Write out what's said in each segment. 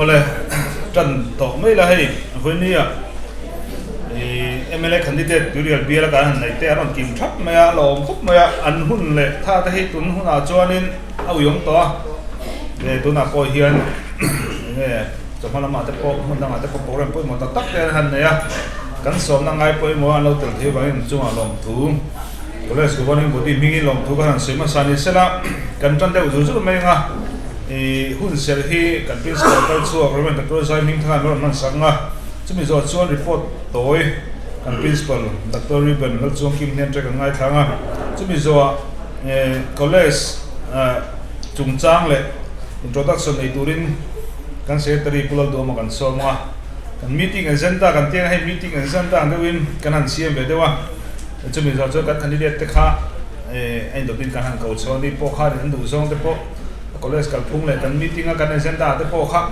Awle, tan tawh mai la hei vawinia mla candidate Tuirial bial a kan han nei te an rawn kim thap mai a, a lawm khawp mai a, an hun leh tha te hi tun hunah chuanin a uiawm tawh a, e tunah pawh hian enge chawhma lamah te pawh hmun dangah te pawh program pawimawh tak tak te an han nei a, kan sawmna ngai pawimawh an lo tel thei avangin chungah lawmthu. College Governing Body hmingin lawmthu ka han sawi hmasa ni sela, kan tan deuh zur zur mai ang a, ih hun serh hi kan Principal kal chhuak Rev. Doctor Zai Hmingthanga an rawn hman sak ang a, chumi zawh chuan report tawi kan Principal Doctor Reuben Lalchuangkim hnen ṭek an ngaithla ang a, chumi zawhah College chungchang leh introduction nei turin kan Secretary Pu Lalduama kan sawm ang a, kan meeting agenda kan tiang a, hei meeting agenda ang deuhin kan han siam ve deuh a. Chumi zawh chuan kan candidate te kha a indawtin kan han ko chho a ni pawh kha an duh zawng te pawh college kalphung leh kan meeting a kan agenda ah te pawh kha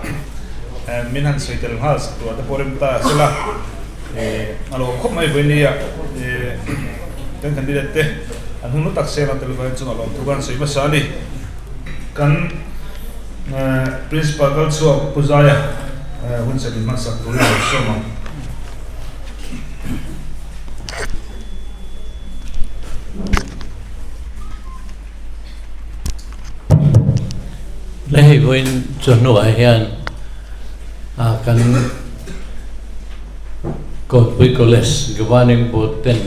min han sawi tel nghal sak tur ah te pawh rem ta sela a lawm khawp mai vawinia kan candidate te an hun hlu tak seng a tel vawiin chungah lawmthu kan sawi hmasa a ni. Kan principal kal chhuak Pu Zaia hun sawi hmasak turin a lo sawm ang. Le hei vawiin chawhnuah hian kan Kawnpui College Governing Board ten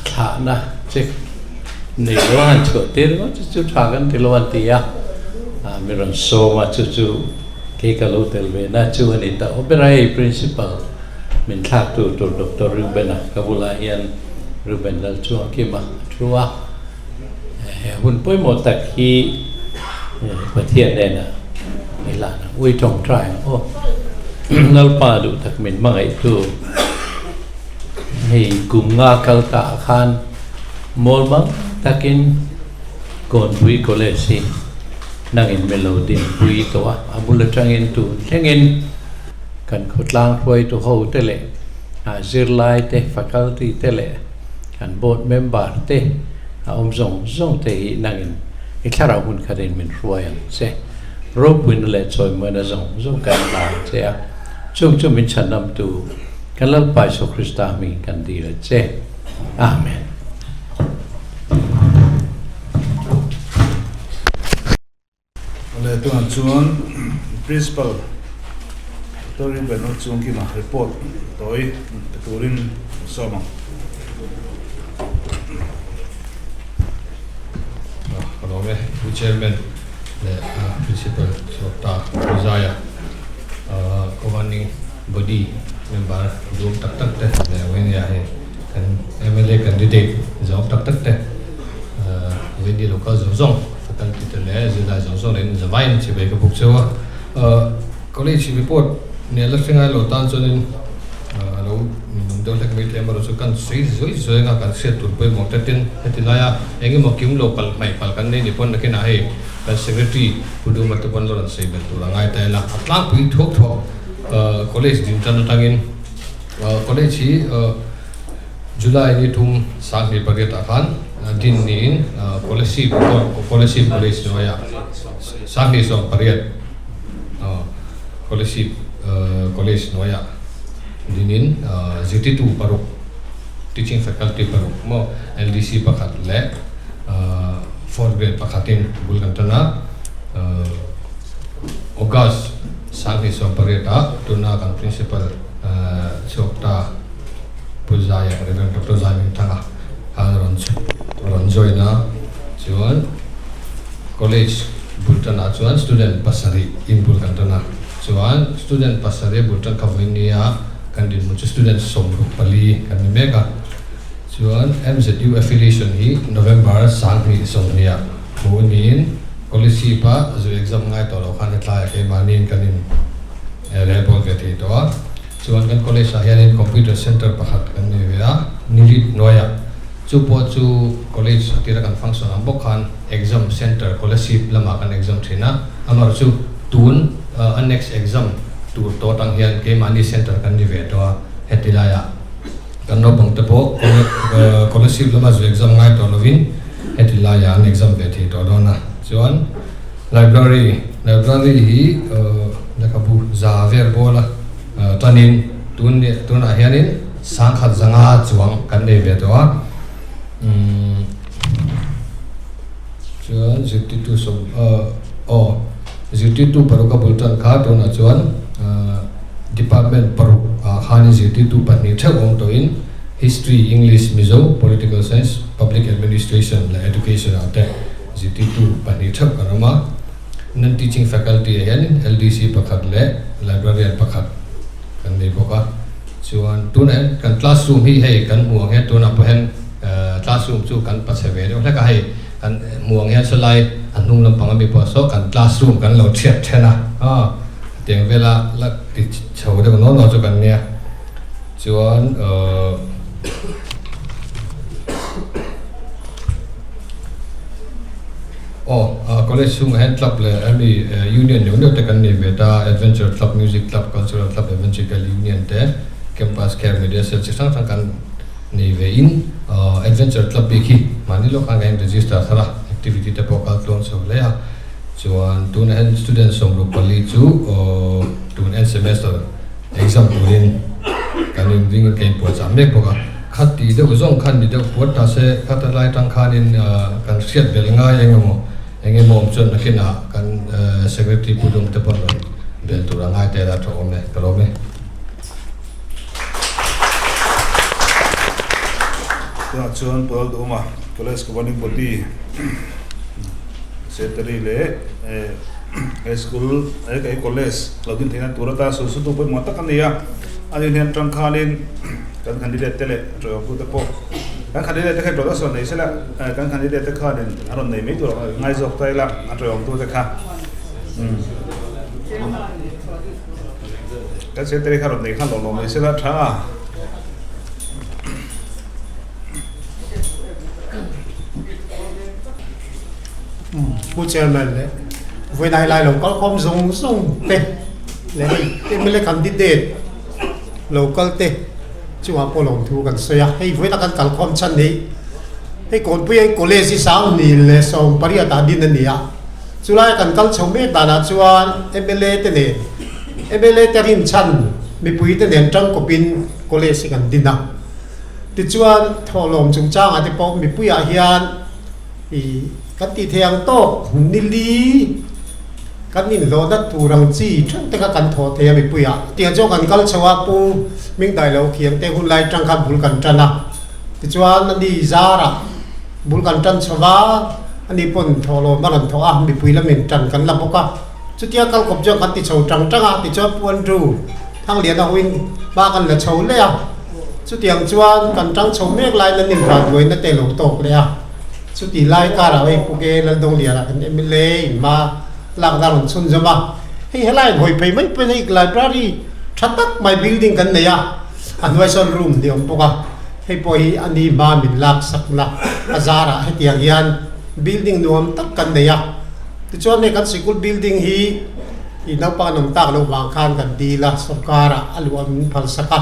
thlahna check nei lo a han chhuah tir ngawt chu chu tha kan ti lo an ti a, mi rawn sawm a chu chu kei ka lo tel ve na chu a ni ta awm ber a hei Principal Min thlak tur tur Doctor Reuben-a ka bulah hian Reuben Lalchuangkima a thu a, he hun pawimawh tak hi Pathian hnenah i lan ang. Ui tawngtai ang aw. Lalpa duh tak min hmangaihtu hei kum nga kal ta ah khan mawl mang takin Kawnpui College hi nangin min lo dinpui tawh a, a bul atangin tun thlengin Kan khawtlang hruaitu ho te leh zirlai te, faculty te leh kan board member te a awm zawng zawng te hi nangin i thlarau hmun khatin min hruai ang che. Ropuina leh chawimawina zawng zawng kan la ang che a, chung chu min chhanamtu kan Lalpa Isua Krista hmingin kan dil a che. Amen. Leh tunah chuan Principal Doctor Reuben Lalchungkima report tawi pe turin ka sawm ang. Ka lawm e, Pu Chairman leh Principal Chhuakta Pu Zaia, Governing Body member duhawm tak tak te leh Wenia hei kan mla candidate zawm tak tak te Wendy local zawng zawng Faculty te leh zirlai zawng zawng leh zavaiin chibai ka buk cheu a. College report nen la hre ngai lo tan chuanin a lo ninawm deuh hlek mai thei amaherawhchu kan sawi zawi zawi anga kan hriat tur pawimawh te tin heti laia eng emaw kim lo palh hmaih palh kan nei ni pawn nakinah hei kan secretary Pu Duma te pawn la rawn sawi belh tur a ngai ta ila a tlangpui thuak thuak college din tan atangin college hi July ni thum 28 ah khan din niin Kolasib Kolasib College hnuaiah 28 Kolasib College hnuaiah dinin zirtirtu paruk Teaching Faculty paruk maw LDC pakhat leh Fourth Grade pakhatin bul kan tan a, August 28 ah tuna kan Principal chhuak ta. Pu Zaia, Rev. Doctor Zai Hmingthanga khan rawn rawn join a, chuan college bul tanah chuan student pasarih in bul kan tan a, chuan student pasarih bul tan kha vawiin nia kan dinhmun chu student 64 kan ni mek a, chuan MZU affiliation hi November 2020 ah hmuh niin Kolasib a zu exam ngai tawh loh khan hetlaiah keimahniin kan in relbawl ve thei tawh a. Chuan kan college ah hianin computer center pakhat kan nei ve a, Nirit hnuaiah. Chu pawh chu college a tira kan function ang bawk khan exam center Kolasib lamah kan exam thin a, amaherawh chu tun a next exam tur tawh atang hian keimahni center kan ni ve tawh a, heti laiah kan naupang te pawh Kolasib lama zu exam ngai tawh lovin heti laiah an exam ve thei tawh dawn a. Chuan Library, Library hi lehkhabu za vel bawla tanin tun tunah hianin sangkhat zanga chuang kan nei ve tawh a. Chuan zirtirtu sawm aw zirtirtu paruk a bul tan kha tunah chuan department paruk ah khanin zirtirtu pahnih theuh awm tawhin History, English, Mizo, Political Science, Public Administration leh Education ah te zirtirtu pahnih theuh kan awm a. Non-teaching faculty ah hianin LDC pakhat leh Librarian pakhat kan nei bawk a. Chuan tunah hian kan classroom hi hei kan hmuh ang hian tunah pawh hian classroom chu kan pachhe ve deuh hlek a, hei kan hmuh ang hian sawlai a hnung lampang ami pawh saw kan classroom kan lo thiat then a, hetiang vela la ti chho deuh naw naw chu kan nia. Chuan Aw, college chhungah hian club leh hemi union neuh neuh te kan nei ve ta, Adventure Club, Music Club, Cultural Club, Evangelical Union te, Campus Care, Media Cell chi hrang hrang kan nei ve in Adventure Club bik hi mahni lawk khan kan in register thar a, activity te pawh kal tluang chho hle a, chuan tunah hian student 64 chu tun end semester exam turin kan inring in ka inpuahchah mek bawk a. Khat tih deuh zawng khan ni deuh puat ta se, khata lai tang khanin kan hriat belh ngai eng emaw, eng emaw awm chuan nakinah kan Secretary Pu Dawng te pawn rawn bel tur a ngai tel a tha awm e, ka lawm e. Tunah chuan Pual Duhuma College Governing Body Secretary leh he school he college lo din theihna tur atan sawisawitu pawimawh tak a ni a, ani hnen atang khanin Kan candidate te leh tawihawmtu te pawh kan candidate te kha dawt a sawn nei sela kan candidate te khanin an rawn nei mai tur ang ngai zawk ta ila a tawihawmtu te kha kan secretary kha rawn nei khan lawm lawm mai sela tha a. Pu Chairman leh vawiin lai lo kalkhawm zawng zawng te leh hei mla candidate lo kal te chungah pawh lawmthu kan sawi a, hei vawiin a kan kalkhawm chhan hi hei Kawnpui hi college hi 2018 ah din a ni a, chulai kan kal chho mek danah chuan mla te nen mla te rinchhan mipui te nen tangkawpin college hi kan din a, tichuan thawhlawm chungchangah te pawh mipuiah hian ih kan tih theih ang tawk nili. Kan inhlawhna tur ang chi theuh te kha kan thawh thei a mipuiah. Tiang chuan kan kal chho a, Pu Mingdai lo khiang te hun lai tang khan bul kan tan a. Tichuan ani zarah bul kan tan chho va, ani pawn thawhlawm a rawn thawh a, mipui lamin tan kan la bawk a. Chutia kal kawp chuan kan ti chho tang tang a, tichuan Pu Andrew Thangliana hoin hma kan la chho leh a. Chutiang chuan kan tang chho mek laiin an invanduaina te lo tawk leh a. Chuti lai karah hei Pu Ke Laldongliana kan mla in hma lakna a rawn chhun zawm a, hei helai in hawi phei mai pawhin hei library tha tak mai building kan nei a, a hnuai sawn room ni awm bawk a, hei pawh hi a ni hma min lak sakna a zarah hetiang hian building nuam tak kan nei a, tichuan hei kan sikul building hi ih naupang an awm tak loh vang khan kan dil a, sawrkarah a luah min phal sak a.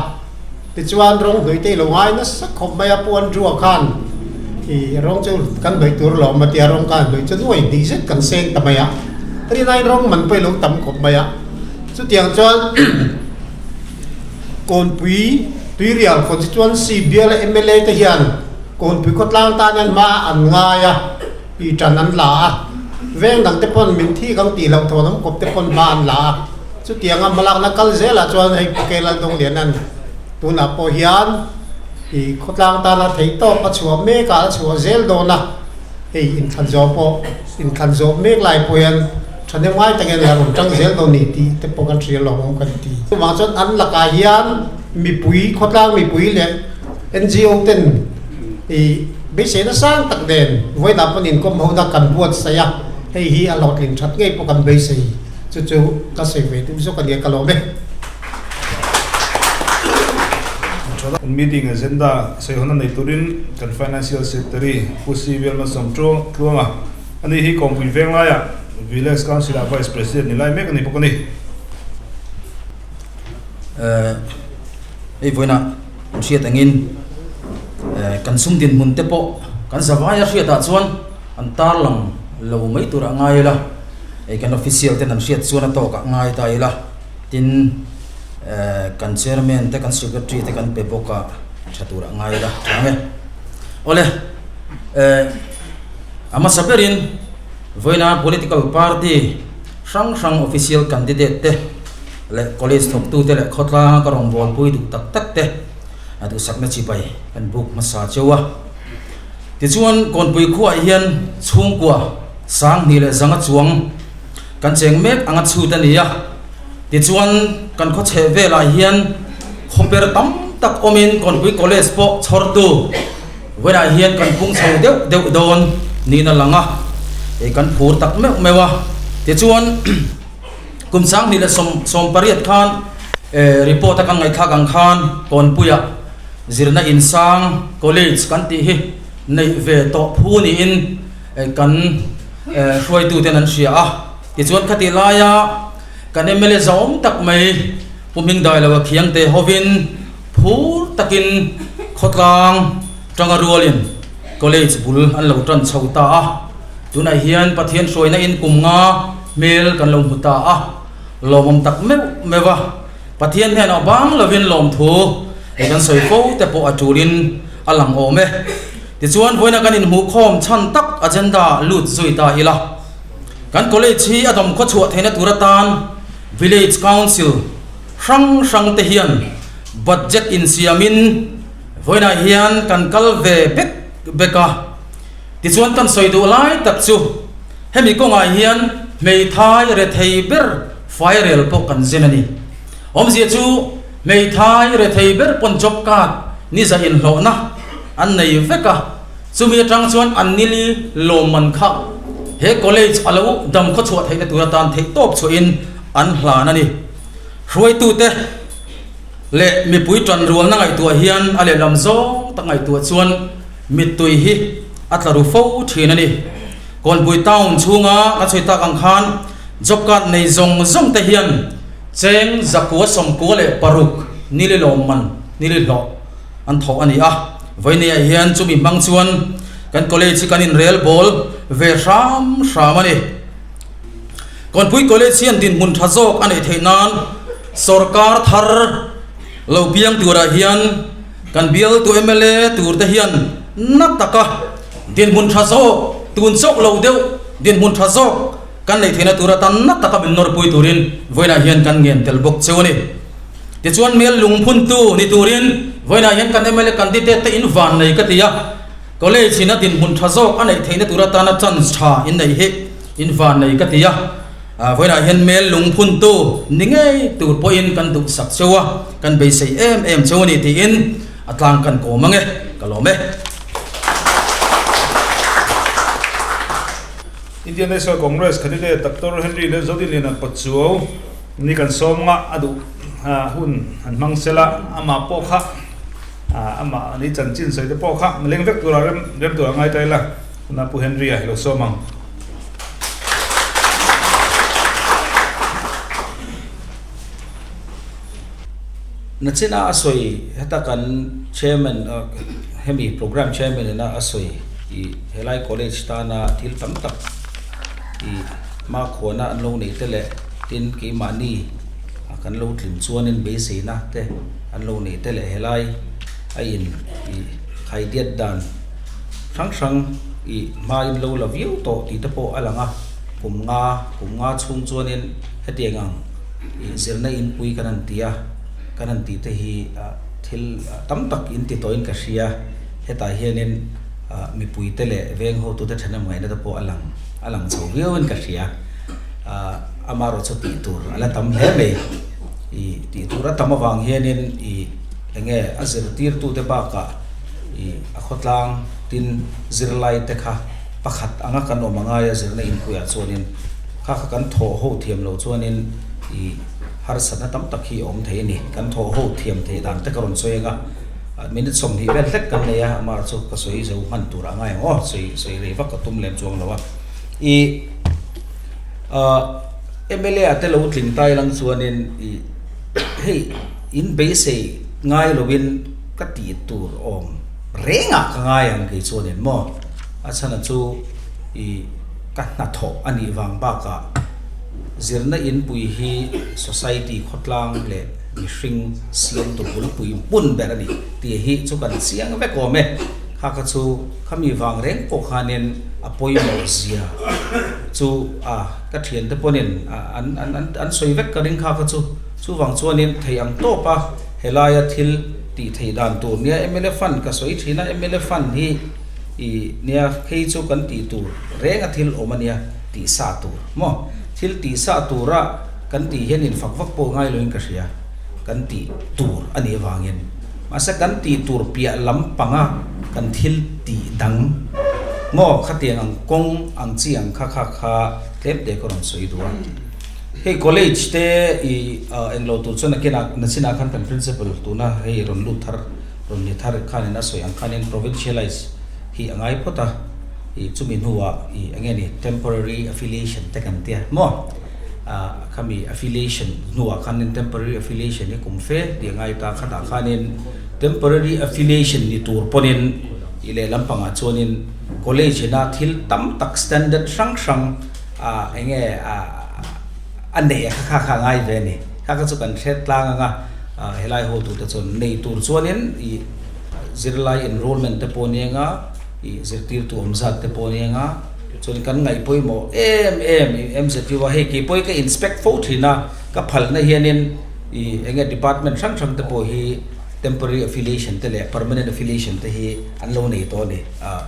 Tichuan rawng hnawih te i lo ngai nasa khawp mai a, Pu Andrew-a khan i rawng chu kan hnawih tur lo awm a tia rawng khan hnawih chu nuai hnih zet kan seng ta mai a, rinai rawng man pawh i lo tam khawp mai a. Chutiang chuan Kawnpui Tuirial Constituency biala mla te hian Kawnpui khawtlang tan hian hma an ngai a, i tan an la a, veng dang te pawn min thik ang tih loh thawn awm kawp te pawn hma an la a. Chutianga hmalakna kal zelah chuan hei Pu Ke Laldongliana'n tunah pawh hian i khawtlang tana theih tawk a chhuah mek a, a chhuah zel dawn a, hei inthlan zawh pawh inthlan zawh mek lai pawh hian thahnem ngai takin la rawn tang zel dawn ni tih te pawh kan hria lawm awm kan ti. Chuvang chuan an lakah hian mipui, khawtlang mipui leh NGO ten i beiseina sang tak nen vawiinah pawn inkawm hona kan buatsaih a, hei hi a hlawhtlin that ngei pawh kan beisei. Chu chu ka sawi ve duh zawk a nia ka lawm e. Meeting agenda sawihawn a nei turin kan Financial Secretary Pu Si Velmasawm Tluanga a ni hi Kawngpui Venglaiah Village Council ah Vice President ni lai mek a ni bawk a ni. Hei vawiinah kan hriat angin kan sum dinhmun te pawh kan zavai a hriatah chuan an tarlang lo mai tur a ngai ila. Hei kan official ten an hriat chuan a tawkah ngai ta ila, tin kan chairman te kan secretary te kan pe bawk a, tha turah ngai ila tha ang e. Awle, a hmasa berin vawiina political party hrang hrang official candidate te leh college thawktute leh khawtlanga ka rawngbawlpui duh tak tak te a duhsakna chibai kan buk hmasa cheu a. Tichuan, Kawnpui khuaah hian chhungkua 2000 leh 500 chuang kan cheng mek anga chhut a ni a. Tichuan, kan khaw chheh velah hian khawper tam tak awmin Kawnpui College pawh chhawrtu vawiinah hian kan pung chho deuh deuh dawn niin a lang a, hei kan phur tak meuh meuh a. Tichuan, kum 2018 khan report a kan ngaihthlak ang khan Kawnpuiah Zirna insang, college, kan tih hi neih ve tawh phu niin kan hruaituten an hria a. Tichuan khatih laia kan mla zawm tak mai Pu Hmingdailoa Khiangte hovin phur takin khawtlang tanga rualin college bul an lo tan chho ta a. Tunah hian Pathian hruaina in kum nga hmel kan lo hmu ta a, lawmawm tak meuh meuh a. Pathian hnenah bang lovin lawmthu he kan sawi fo te pawh a tulin a lang awm e. Tichuan vawiina kan inhmuhkhawm chhan tak agenda lut zui ta ila. Kan college hi a dawmkhaw chhuah theihna tur atan Village Council hrang hrang te hian budget insiamin vawiinah hian kan kal ve bek bek a. Tichuan kan sawi duh lai tak chu hemi kawngah hian hmeithai rethei ber Fairel pawh kan zin a ni. Awmzia chu hmeithai rethei ber pawn job card ni za inhlawhna an nei vek a, chumi atang chuan an nili lawmman kha he college a lo dam khaw chhuah theihna tur atan theih tawp chhuahin an hlan a ni. Hruaitute leh mipui tanrualna ngaihtuah hian a lehlam zawng tak ngaihtuah chuan mittui hi a tla ru fo thin a ni. Kawnpui town chhunga ka chhui tak ang khan Job card nei zawng zawng te hian cheng 196 nili lawmman nili hlawh an thawh a ni a. Vawinia hian chumi hmang chuan kan college hi kan inrel bawl ve hram hram a ni. Kawnpui College hian dinhmun tha zawk a neih theih nan sawrkar thar lo piang turah hian kan bialtu mla tur te hian na taka dinhmun tha zawk tun chauh lo deuh dinhmun tha zawk Kan neih theihna tur atan na taka min nawrpui turin vawiinah hian kan ngen tel bawk cheu a ni. Tichuan mel lungphuntu ni turin vawiinah hian kan mla candidate te in van nei ka ti a, college in a dinhmun tha zawk a neih theihna tur atana chance tha in neih hi in van nei ka ti a, vawiinah hian mel lungphuntu ni ngei tur pawhin kan duhsak cheu a, kan beisei em em cheu a ni tiin a tlang kan kawm ang e, ka lawm e. Indian National Congress candidate Doctor Henry Lalzodinliana Pachuau ni kan sawm nga a duh hun an hmang sel a, amah pawh kha amah ni chanchin sawi te pawh kha leng vek tura rem rem tur a ngai ta ila tunah Pu Henry a lo sawm ang. Nachina a sawi heta kan chairman hemi programme chairman ina a sawi ih helai college tana thil tam tak ih hmakhuana an lo neih te leh tin keimahni a kan lo tlin chuanin beiseina te an lo neih te leh helai a in ih khaidiat dan hrang hrang ih hma in lo la viau tawh tih te pawh a lang a kum nga kum nga chhung chuanin hetiang ang. Ih zirna inpui kan han ti a, kan han tih te hi thil tam tak in ti tawhin ka hria. Hetah hianin mipui te leh veng hotute thahnem ngaihna te pawh a lang a lang chho viauin ka hria. Amaherawh chu tih tur a la tam hle mai. Ih tih tur a tam avang hianin ih eng nge a zirtirtute bakah ih a khawtlang tin zirlai te kha pakhat anga kan awm a ngai a zirna inpuiah chuanin. Kha kha kan thawh ho thiam loh chuanin ih harsatna tam tak hi a awm thei a ni. Kan thawh ho thiam theih dan te ka rawn sawi ang a, minute 20 vel hlek kan nei a, amah chu ka sawi zo hman tur a ngai ang aw, sawi sawi rei vak ka tum lem chuang lo a. Ih ah mla te lo tling tai lang chuanin ih hei in beisei ngai lovin ka tih tur awm rengah ka ngai ang kei chuanin maw a chhan a chu ih. Ka hnathawh a nih vang bakah. Zirna inpui hi society khawtlang leh mihring siamtu bulpui hmun ber a ni tih hi chu kan chiang vek awm e. Kha kha chu khami vang reng pawh khanin a pawimawh zia chu a ka thiante pawnin an an an sawi vek ka ring kha kha chu. Chuvang chuanin thei ang tawp a helaia thil tih theih dan tur nia mla fund ka sawi thin a, mla fund hi ih nia phei chu kan tih tur reng a thil awm a nia tih sa tur maw? Thil tih sa tura kan tih hian infak vak pawh ngai loin ka hria kan tih tur a nih avangin mahse kan tih tur piah lam panga kan thil tih dang maw khatiang ang kawng ang chi ang kha kha kha tlem te ka rawn sawi duh a. Hei college te i englo tur chuan nakinah nachinah khan kan principal tuna hei rawn lut thar rawn ni thar khanin a sawi ang khanin provincialize hi a ngai phawt a i chumi hnuah i eng nge ni temporary affiliation te kan tia maw ah khami affiliation hnuah khanin temporary affiliation hi kum fe tih a ngai ta khatah khanin temporary affiliation ni tur pawnin i lehlam pangah chuanin college ina thil tam tak standard hrang hrang Ah enge ah a neih a kha kha kha a ngai ve a ni. Kha kha chu kan hre tlang ang a, ah helai hotute chuan nei tur chuanin ih zirlai enrollment te pawh a ni ang a, ih zirtirtu awm zat te pawh a ni ang a, chuan kan ngaih pawimawh em em ih MZU a hei kei pawh hi ka inspect fo thin a, ka phalna hianin ih enge department hrang hrang te pawh hi temporary affiliation te leh permanent affiliation te hi an lo nei tawh a ni. Ah.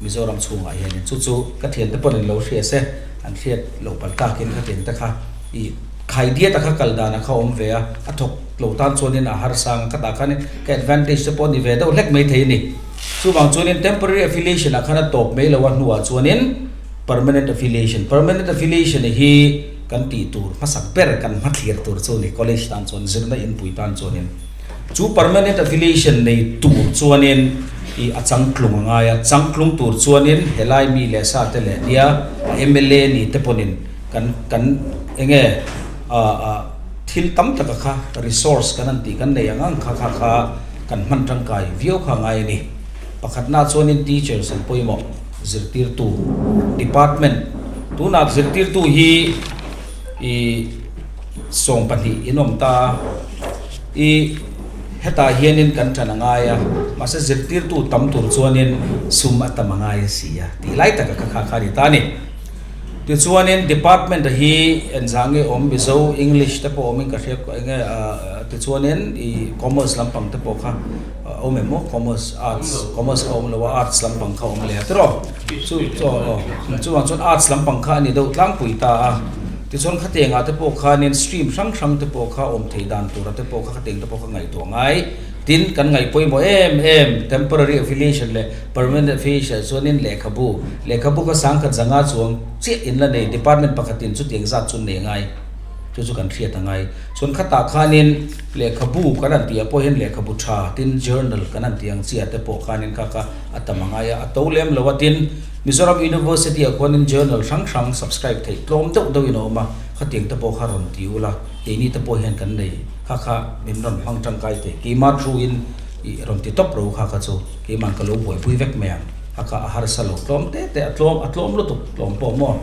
Mizoram chhungah hianin chu chu ka thiante pawn in lo hria se, an hriat loh palh takin ka thiante kha i khai diat a kha kal dan a kha awm ve a, a thawk lo tan chuanin a harsang a, ka tah khanin ka advantage te pawh a ni ve deuh hlek mai thei a ni. Chuvang chuanin temporary affiliation ah khan a tawp mai lo a hnuah chuanin permanent affiliation, permanent affiliation hi kan tih tur hmasak ber kan hmathlir tur chu a ni college tan chuan zirna inpui tan chuanin. Chu permanent affiliation nei tur chuanin i a changtlung a ngai a, changtlung tur chuanin helai mi leh sa te leh nia a mla ni te pawnin kan kan enge ah thil tam taka kha resource kan an tih kan nei ang ang kha kha kha kan hman tangkai viau kha a ngai a ni. Pakhatna chuanin teachers an pawimawh zirtirtu department tunah zirtirtu hi i 20 in awm ta a, i hetah hianin kan ṭan a ngai a, mahse zirtirtu tam tur chuanin sum a tam a ngai a si a tih lai taka kha kha kha a ni ta a ni. Tichuanin department a hi engzah nge awm Mizo, English te pawh awmin ka hria eng nge tichuanin i commerce lampang te pawh kha a awm em aw commerce arts commerce kha a awm lo a arts lampang kha a awm leh a tiraw chu chu aw chuvang chuan arts lampang kha a ni deuh tlangpui ta a. Tichuan khatiangah te pawh khanin stream hrang hrang te pawh kha awm thei dan tura te pawh kha khatiang te pawh kha ngaihtuah ngai. Tin, kan ngaih pawimawh em em temporary affiliation leh permanent affiliation ah chuanin lehkhabu, lehkhabu kha sangkhat zanga chuang chiah in la nei department pakhatin chutiang zat chu nei ngai. Chu chu kan hriat a ngai. Chuan khatah khanin lehkhabu kan han tih ah pawh hian lehkhabu tha tin journal kan han tih ang chiah te pawh khanin kha kha a tam a ngai a, a to lem lo a tin Mizoram University ah khuanin journal hrang hrang subscribe theih tlawm deuh deuhin a awm a, khatiang te pawh kha rawn ti ula, keini te pawh hian kan nei kha kha min rawn hmang tangkai thei, keimah thu in ih rawn ti tawp ro kha kha chu keiman ka lo buaipui vek mai ang, kha kha a harsa lo tlawm te te a tlawm a tlawm lutuk tlawm pawh maw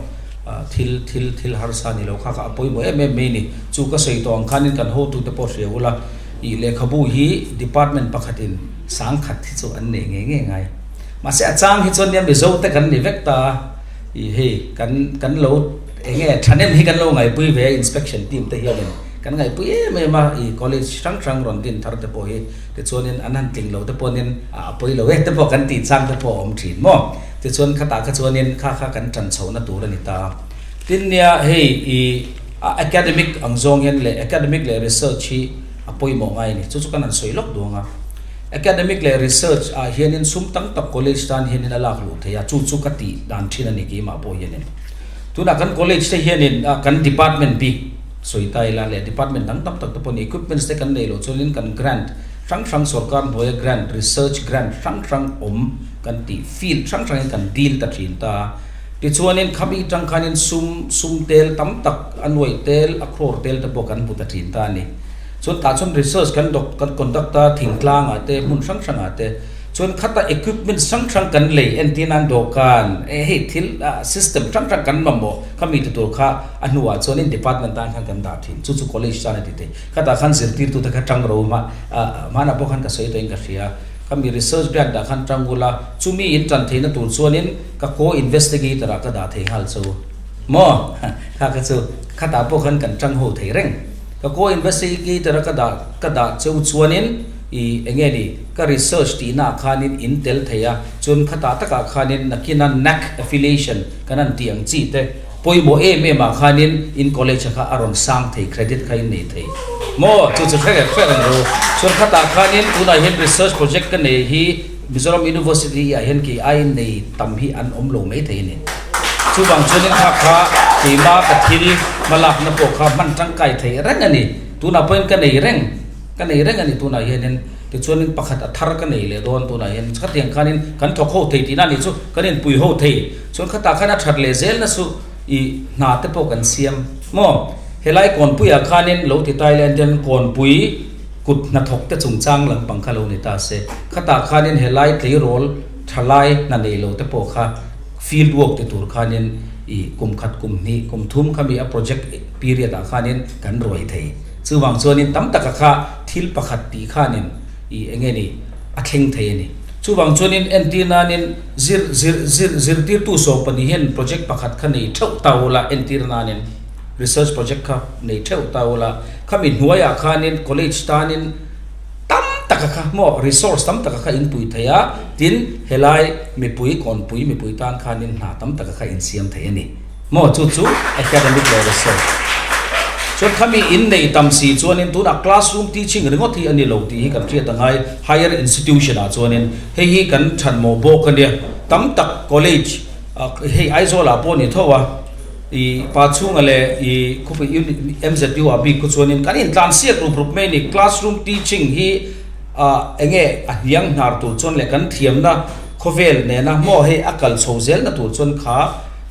ah thil thil thil harsa ni lo kha kha a pawimawh em em mai ni, chu ka sawi tawh ang khanin kan hotu te pawh hria ula ih lehkhabu hi department pakhatin sangkhat hi chu an nei ngei ngei ngai. Mahse a chang hi chuan nia Mizo te kan ni vek ta a, ih hei kan kan lo eng nge thahnem hi kan lo ngaihpui ve a inspection team te hianin kan ngaihpui em em a, ih college hrang hrang rawn din thar te pawh hi tichuanin an han tling lo te pawhin a pawi lo e te pawh kan tih chang te pawh a awm thin maw. Tichuan khatah kha chuanin kha kha kan tan chhohna tur a ni ta a. Tin nia hei ih a academic ang zawng hian leh academic leh research hi a pawimawh ngai a ni, chu chu kan han sawi lawk duang a. Academic leh research ah hianin sum tam tak college tan hianin a lak luh thei a, chu chu ka tih dan thin a ni keimah pawh hianin. Tunah kan college te hianin kan department bik sawi ta ila leh department dang tam tak te pawhin equipments te kan nei loh chuanin kan grant hrang hrang sorkar hnuaia grant research grant hrang hrang awm kan tih field hrang hrangin kan dil ta thin ta a. Tichuanin khami tang khanin sum sum tel tam tak a nuaih tel a crore tel te pawh kan hmu ta thin ta a ni. Chuan tah chuan research kan doc kan conduct a thingtlangah te hmun hrang hrangah te. Chuan khata equipment hrang hrang kan lei entir nan dawhkan eh hei thil system hrang hrang kan mamawh kha mi ti tur kha a hnuah chuanin department tan khan kan dah thin. Chu chu college tan a ti thei. Khatah khan zirtirtute kha tang ro mah hmanah pawh khan ka sawi tawhin ka hria. Khami research grant ah khan tang ula chumi in tan theihna tur chuanin ka co-investigator ah ka dah thei nghal chu maw kha kha chu khatah pawh khan kan tang ho thei reng. Ka co-investigator a ka dah ka dah cheu chuanin i enge ni ka research tihna ah khanin in tel thei a chuan khatah takah khanin nakina NAAC affiliation kan han tih ang chi te pawimawh em em ah khanin in college a kha a rawn sang thei credit kha in nei thei maw chu chu hre reng hre reng ru chuan khatah khanin tunah hian research project ka nei hi Mizoram University ah hian kei ai nei tam hi an awm lo mai thei a ni. Chuvang chuanin kha kha keima ka thil hmalakna pawh kha hman tangkai theih reng a ni. Tunah pawhin ka nei reng, ka nei reng a ni tunah hianin. Tichuanin pakhat a thar ka nei leh dawn tunah hian. Khatiang khanin kan thawk ho thei tihna a nih chu, kan inpui ho thei. Chuan khatah khan a that leh zelna chu i hna te pawh kan siam maw? Helai kawnpuiah khanin lo ti tai leh hian kawnpui kut hnathawk te chungchang lampang kha lo ni ta se. Khatah khanin helai tleirawl thalai hna nei lo te pawh kha field work ti tur khanin i kum khat kum hnih kum thum khami a project period ah khanin kan ruai thei. Chuvang chuanin tam taka kha thil pakhat tih khanin i enge ni a thleng thei a ni. Chuvang chuanin entir nanin zir zir zir zirtirtu sawm pahnih hian project pakhat kha nei theuh ta ula entir nanin research project kha nei theuh ta ula khami hnuaiah khanin college tanin Tam taka kha maw resource tam taka kha in pui thei a, tin helai mipui kawnpui mipui tan khanin hna tam taka kha in siam thei a ni maw chu chu academic leh research. Chuan khami in nei tam si chuanin tunah classroom teaching ringawt hi a ni lo tih hi kan hriat a ngai higher institution ah chuanin hei hi kan thanmawh bawk a nia tam tak college hei Aizawl ah pawh a ni tho a. I pa chhunga leh i khawpui MZU ah bik khu chuanin kan intlan siak rup rup mai a ni. Classroom teaching hi ah enge a hniang hnar tur chuan leh kan thiamna khawvel nena maw hei a kal chho zelna tur chuan kha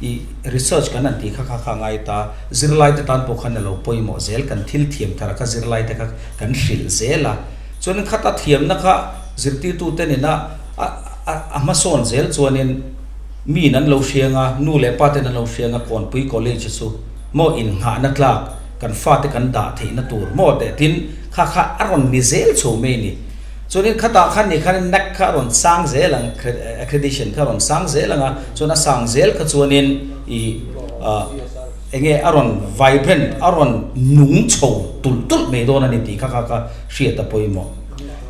i research kan han tih kha kha kha a ngai ta. Zirlai te tan pawh khan a lo pawimawh zel kan thil thiam thar a kha zirlai te kha kan hrilh zel a. Chuanin khata thiamna kha zirtirtute nena a a hmasawn zel chuanin Miin an lo hriang a, nu leh pa ten an lo hriang a, Kawnpui College chu maw innghahna tlak, kan fate kan dah theihna tur maw teh tin kha kha a rawn ni zel chho mai a ni. Chuanin khatah khan ni khanin NAAC kha a rawn sang zel ang, accreditation kha a rawn sang zel ang a, chuan a sang zel kha chuanin i eng nge a rawn vibrant, a rawn nung chho tulh tulh mai dawn a ni tih kha kha kha hriat a pawimawh.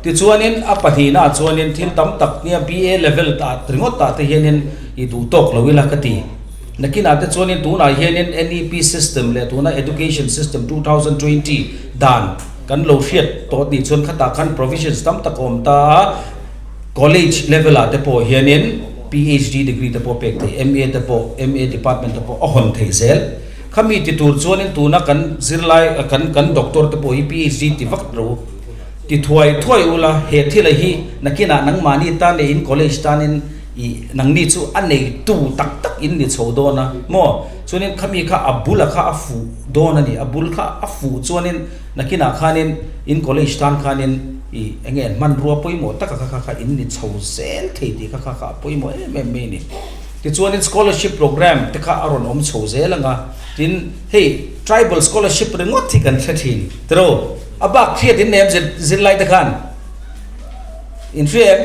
Tichuanin a pahnihnaah chuanin thil tam tak nia BA level tah ringawt tah te hianin i duh tawk lo ila ka ti. Nakinah te chuanin tunah hianin NEP system leh tuna education system 2020 dan kan lo hriat tawh tih chuan khatah khan provisions tam tak a awm ta a, college level ah te pawh hianin PhD degree te pawh pek theih, MA te pawh, MA department te pawh a hawn theih zel. Khami ti tur chuanin tuna kan zirlai kan kan doctor te pawh hi PhD ti vak lo. Ti thuai thuai ula, he thila hi nakinah nangmahni tan leh in college tanin i nangni chu a neitu tak tak in ni chho dawn a maw? Chuanin khami kha a bula kha a fuh dawn a ni, a bul kha a fuh chuanin nakinah khanin in college tan khanin i enge hmanrua pawimawh taka kha kha kha in ni chho zel thei tih kha kha kha a pawimawh em em mai a ni. Tichuanin scholarship programme te kha a rawn awm chho zel ang a, tin hei tribal scholarship ringawt hi kan hre thin tiraw? A bak hriat in nem zirlai te khan in hria em?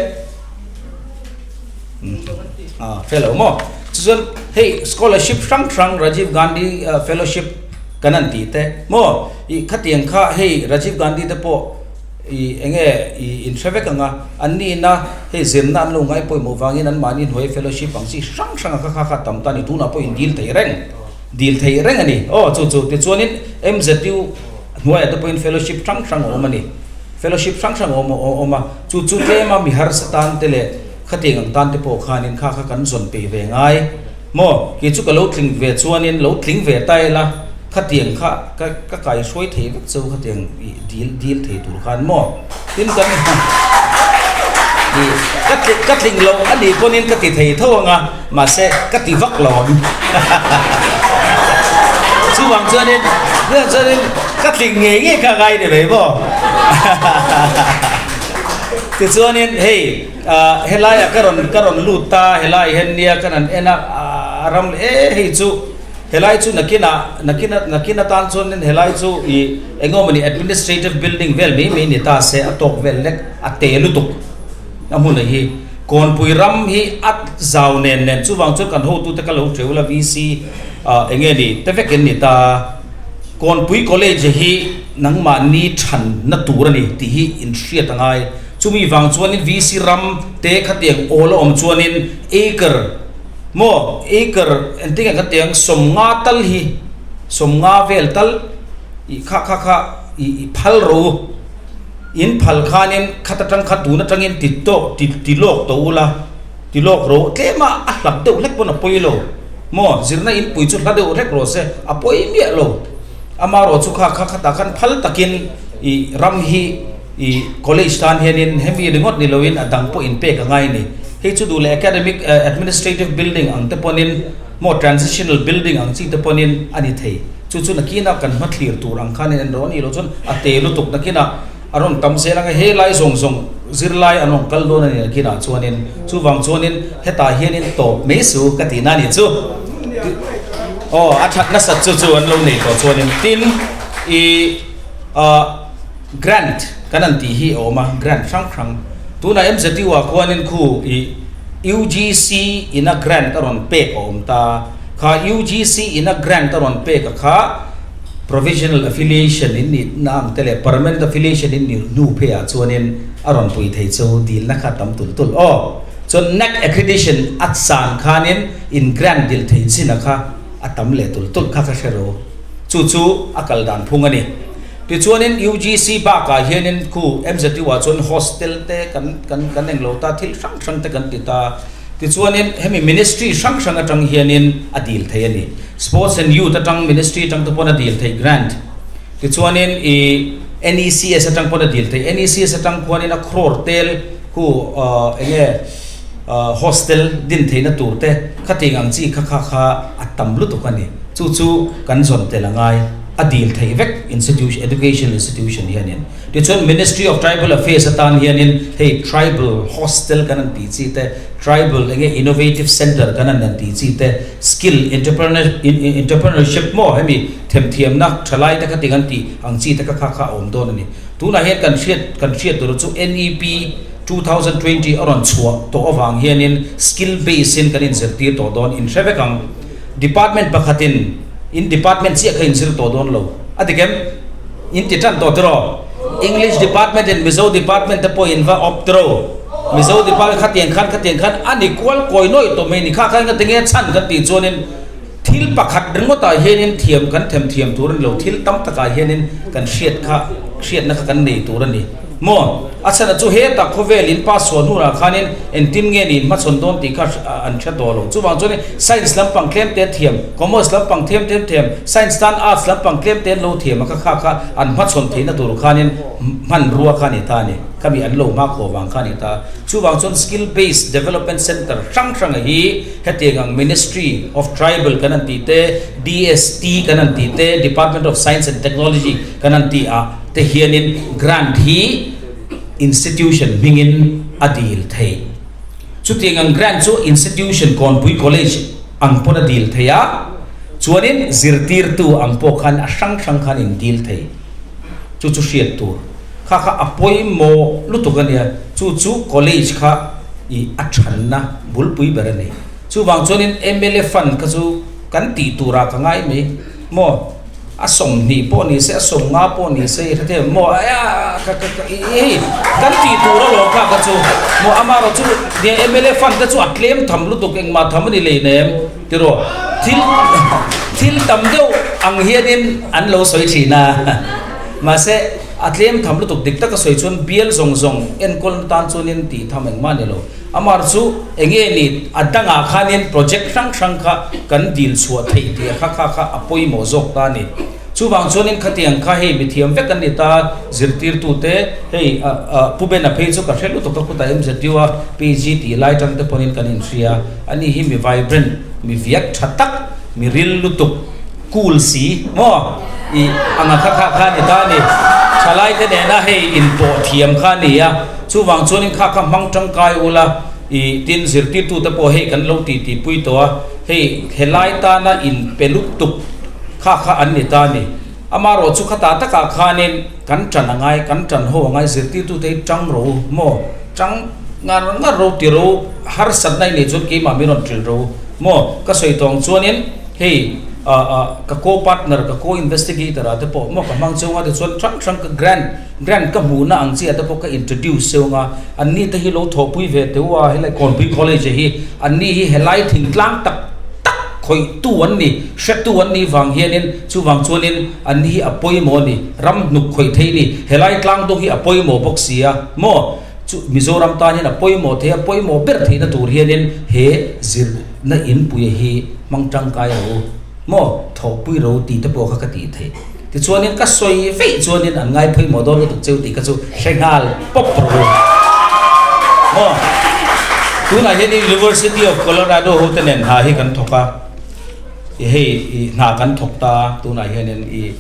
Ah, hre lo maw? Chuchuan hei scholarship hrang hrang Rajiv Gandhi fellowship kan han tih te maw? I khatiang kha hei Rajiv Gandhi te pawh i enge i in hre vek ang a, an nihna hei zirna an lo ngai pawimawh vangin an mahni hnuai fellowship ang chi hrang hrang a kha kha kha tam ta a ni tunah pawh in dil thei reng dil thei reng a ni aw chu chu tichuanin MZU Hnuaiah te pawhin fellowship hrang hrang a awm a ni. Fellowship hrang hrang a awm a awm a, chu chu tlema mi harsa tan te leh khatiang ang tan te pawh khanin kha kha kan zawn peih ve ngai maw? Kei chu ka lo tling ve chuanin lo tling ve ta ila khatiang kha ka ka kaihruai thei vek cheu khatiang ih dil dil thei tur khan maw? Tin kan ih ka tling ka tling loh a nih pawnin ka ti thei tho ang a mahse ka ti vak lo ang chuvang chuanin chuvang chuanin ka tling ngei ngei kha ngai ni mai maw. Tichuanin hei helaiah ka rawn ka rawn lut ta, helai hian nia ka rawn en a, a ram leh e hei chu helai chu nakinah nakin nakin atan chuanin helai chu ih eng emaw ni administrative building vel mai mai ni ta se a tawk vel lek a te lutuk a hmun hi. Kawnpui ram hi a zau nen nen chuvang chuan kan hotute ka lo ṭeu la VC eng nge ni te vekin ni ta. Kawnpui College hi nangmahni thanna tur a ni tih hi inhriat a ngai. Chumi vang chuanin VC ram te khatiang awl a awm chuanin acre maw acre engtin nge kan tih ang 50 tal hi 50 vel tal ih kha kha kha ih phal ro in phal khanin khat atang kha tun atangin ti tawk ti ti lawk tawh ula ti lawk ro tlem a a hlak deuh hlek pawn a pawi lo. Maw, zirna inpui chu hla deuh rek rawh se, a pawi miah lo. Amarawh chu kha kha khatah khan phal takin i ram hi i college tan hianin hemi ringawt ni loin a dang pawh inpek a ngai a ni. Hei chu duh leh academic administrative building ang te pawnin maw transitional building ang chi te pawnin a ni thei. Chu chu nakinah kan hmathlir tur ang khanin en rawh a nih loh chuan a te lutuk nakinah A rawn tam zel ang a, he lai zawng zawng zirlai an rawn kal dawn a ni nakinah chuanin chuvang chuanin hetah hianin tawp mai su ka tihna a nih chu. Aw a that nasat chu chu an lo nei tawh chuanin tin i ah grant kan han tih hi a awm a, grant hrang hrang tunah MZU ah khuanin khu i UGC ina grant a rawn pek a awm ta, kha UGC ina grant a rawn pek a kha. Provisional affiliation in nih na ang te leh permanent affiliation in nih hnu phei ah chuanin a rawn pui thei chu dilna kha tam tulh tulh aw. Chuan NAAC accreditation a san khanin in grant dil thei chin a kha a tam leh tulh tulh kha ka hre ro. Chu chu a kal dan phung a ni. Tichuanin UGC bakah hianin khu MZU ah chuan hostel te kan kan kan englo ta thil hrang hrang te kan ti ta. Tichuanin hemi ministry hrang hrang atang hianin a dil thei a ni. Sports and Youth atang ministry atang te pawn a dil thei grant. Tichuanin i NECS atang pawn a dil thei. NECS atang khuanin a crore tel khu enge hostel din theihna tur te khatiang ang chi kha kha kha a tam lutuk a ni. Chu chu kan zawn tel a ngai. A dil theih vek institution education institution hianin. Tichuan Ministry of Tribal Affairs atan hianin hei Tribal Hostel kan han tih chi te, Tribal enge Innovative Centre kan han han tih chi te, Skill Entrepreneurship maw hemi themthiamna thalai te kha ti kan tih ang chi te kha kha kha a awm dawn a ni. Tunah hian kan hriat kan hriat tur chu NEP 2020 a rawn chhuah tawh avang hianin skill base in kan inzirtir tawh dawn in hre vek ang. Department pakhatin in department chiah kha inzir tawh dawn lo a dik em? In ti tan tawh tiraw? English department in Mizo department te pawh in va awp tiraw? Mizo department khatiang khan khatiang khan a ni kual kawi nawi tawh mai ni kha kha engati nge chhan kan tih chuanin thil pakhat ringawtah hianin thiam kan them thiam tur a ni lo, thil tam takah hianin kan hriat kha hriatna kha kan nei tur a ni. Maw? A chhan chu hetah khawvel in pass chhuah hnurah khanin engtin nge niin hmachhawn dawn tih kha an hre tawh lo. Chuvang chuanin science lampang tlem te thiam, commerce lampang tlem te thiam, science tan arts lampang tlem te an lo thiam a kha kha kha an hmachhawn theihna tur khanin hmanrua kha a ni ta a ni. Khami an lo hma khawh vang kha a ni ta. Chuvang chuan skill based development centre hrang hranga hi hetiang ang Ministry of Tribal kan han tih te, DST kan han tih te, Department of Science and Technology kan han tih ah, te hianin grant hi institution hmingin a dil theih. Chutiang ang grant chu institution Kawnpui College ang pawn a dil thei a, chuanin zirtirtu ang pawh khan a hrang hrang khan in dil thei. Chu chu hriat tur. Kha kha a pawimawh lutuk a nia, chu chu college kha i a thanna bulpui ber a ni. Chuvang chuanin mla fund kha chu kan tih turah ka ngai mai maw? A 20 pawh ni se, a 50 pawh ni se i hre thei ang maw? Aia ka ka ka i hei kan tih tur alawm kha ka chu maw amarawh chu nia mla fund te chu a tlem tham lutuk engmah tham a ni lei nem tiraw thil thil tam deuh ang hianin an lo sawi thin a mahse a tlem tham lutuk dik taka sawi chuan bial zawng zawng enkawl na tan chuanin tih tham engmah a ni lo. Amar chu eng nge ni a dangah khanin project hrang hrang kha kan dil chhuah theih tih kha kha kha a pawimawh zawk ta a ni. Chuvang chuanin khatiang kha hei mithiam vek an ni ta, zirtirtute hei Pu Bena phei chu ka hre lutuk a khutah MZU a PG tih lai tang te pawhin kan inhria a ni hi mi vibrant, mi viak tha tak, mi ril lutuk, cool si maw i anga kha kha kha a ni ta a ni. Thalaite nena hei inpawh thiam kha a ni a. Chuvang chuanin kha kha hmang tangkai ula i tin zirtirtute pawh hei kan lo ti ti pui tawh a, hei helai tana in pe lut tuk kha kha an ni ta a ni. Amaherawh chu khata takah khanin kan tan a ngai, kan tan ho a ngai, zirtirtute hi tang ro u maw, tang ngar ngar ro ti ro harsatna i neih chuan keimah min rawn ṭilh ro u maw, ka sawi tawng chuanin hei ka co-partner, ka co-investigator ah te pawh maw ka hmang cheu nga tichuan hrang hrang ka grant, grant ka hmuhna ang chi ah te pawh ka introduce cheu nga, anni te hi lo thawhpui ve teh u a, helai Kawnpui College hi anni hi helai thingtlang tak tak khawihtu an ni, hretu an nih vang hianin chuvang chuanin anni hi a pawimawh a ni, ram hnuk khawih thei a ni, helai tlang dawng hi a pawimawh bawk si a maw? Chu Mizoram tan hian a pawimawh thei a, pawimawh ber theihna tur hianin he zirna inpuia hi hmang tangkai ro maw? Thawhpui ro tih te pawh kha ka tih theih. Tichuanin ka sawi veih chuanin an ngai pawimawh dawn lutuk cheu tih kha chu hre nghal pawp rawh u. Maw? Tunah hian University of Colorado ho te nen hna hi kan thawk a, i hei i hna kan thawk ta a, tunah hianin i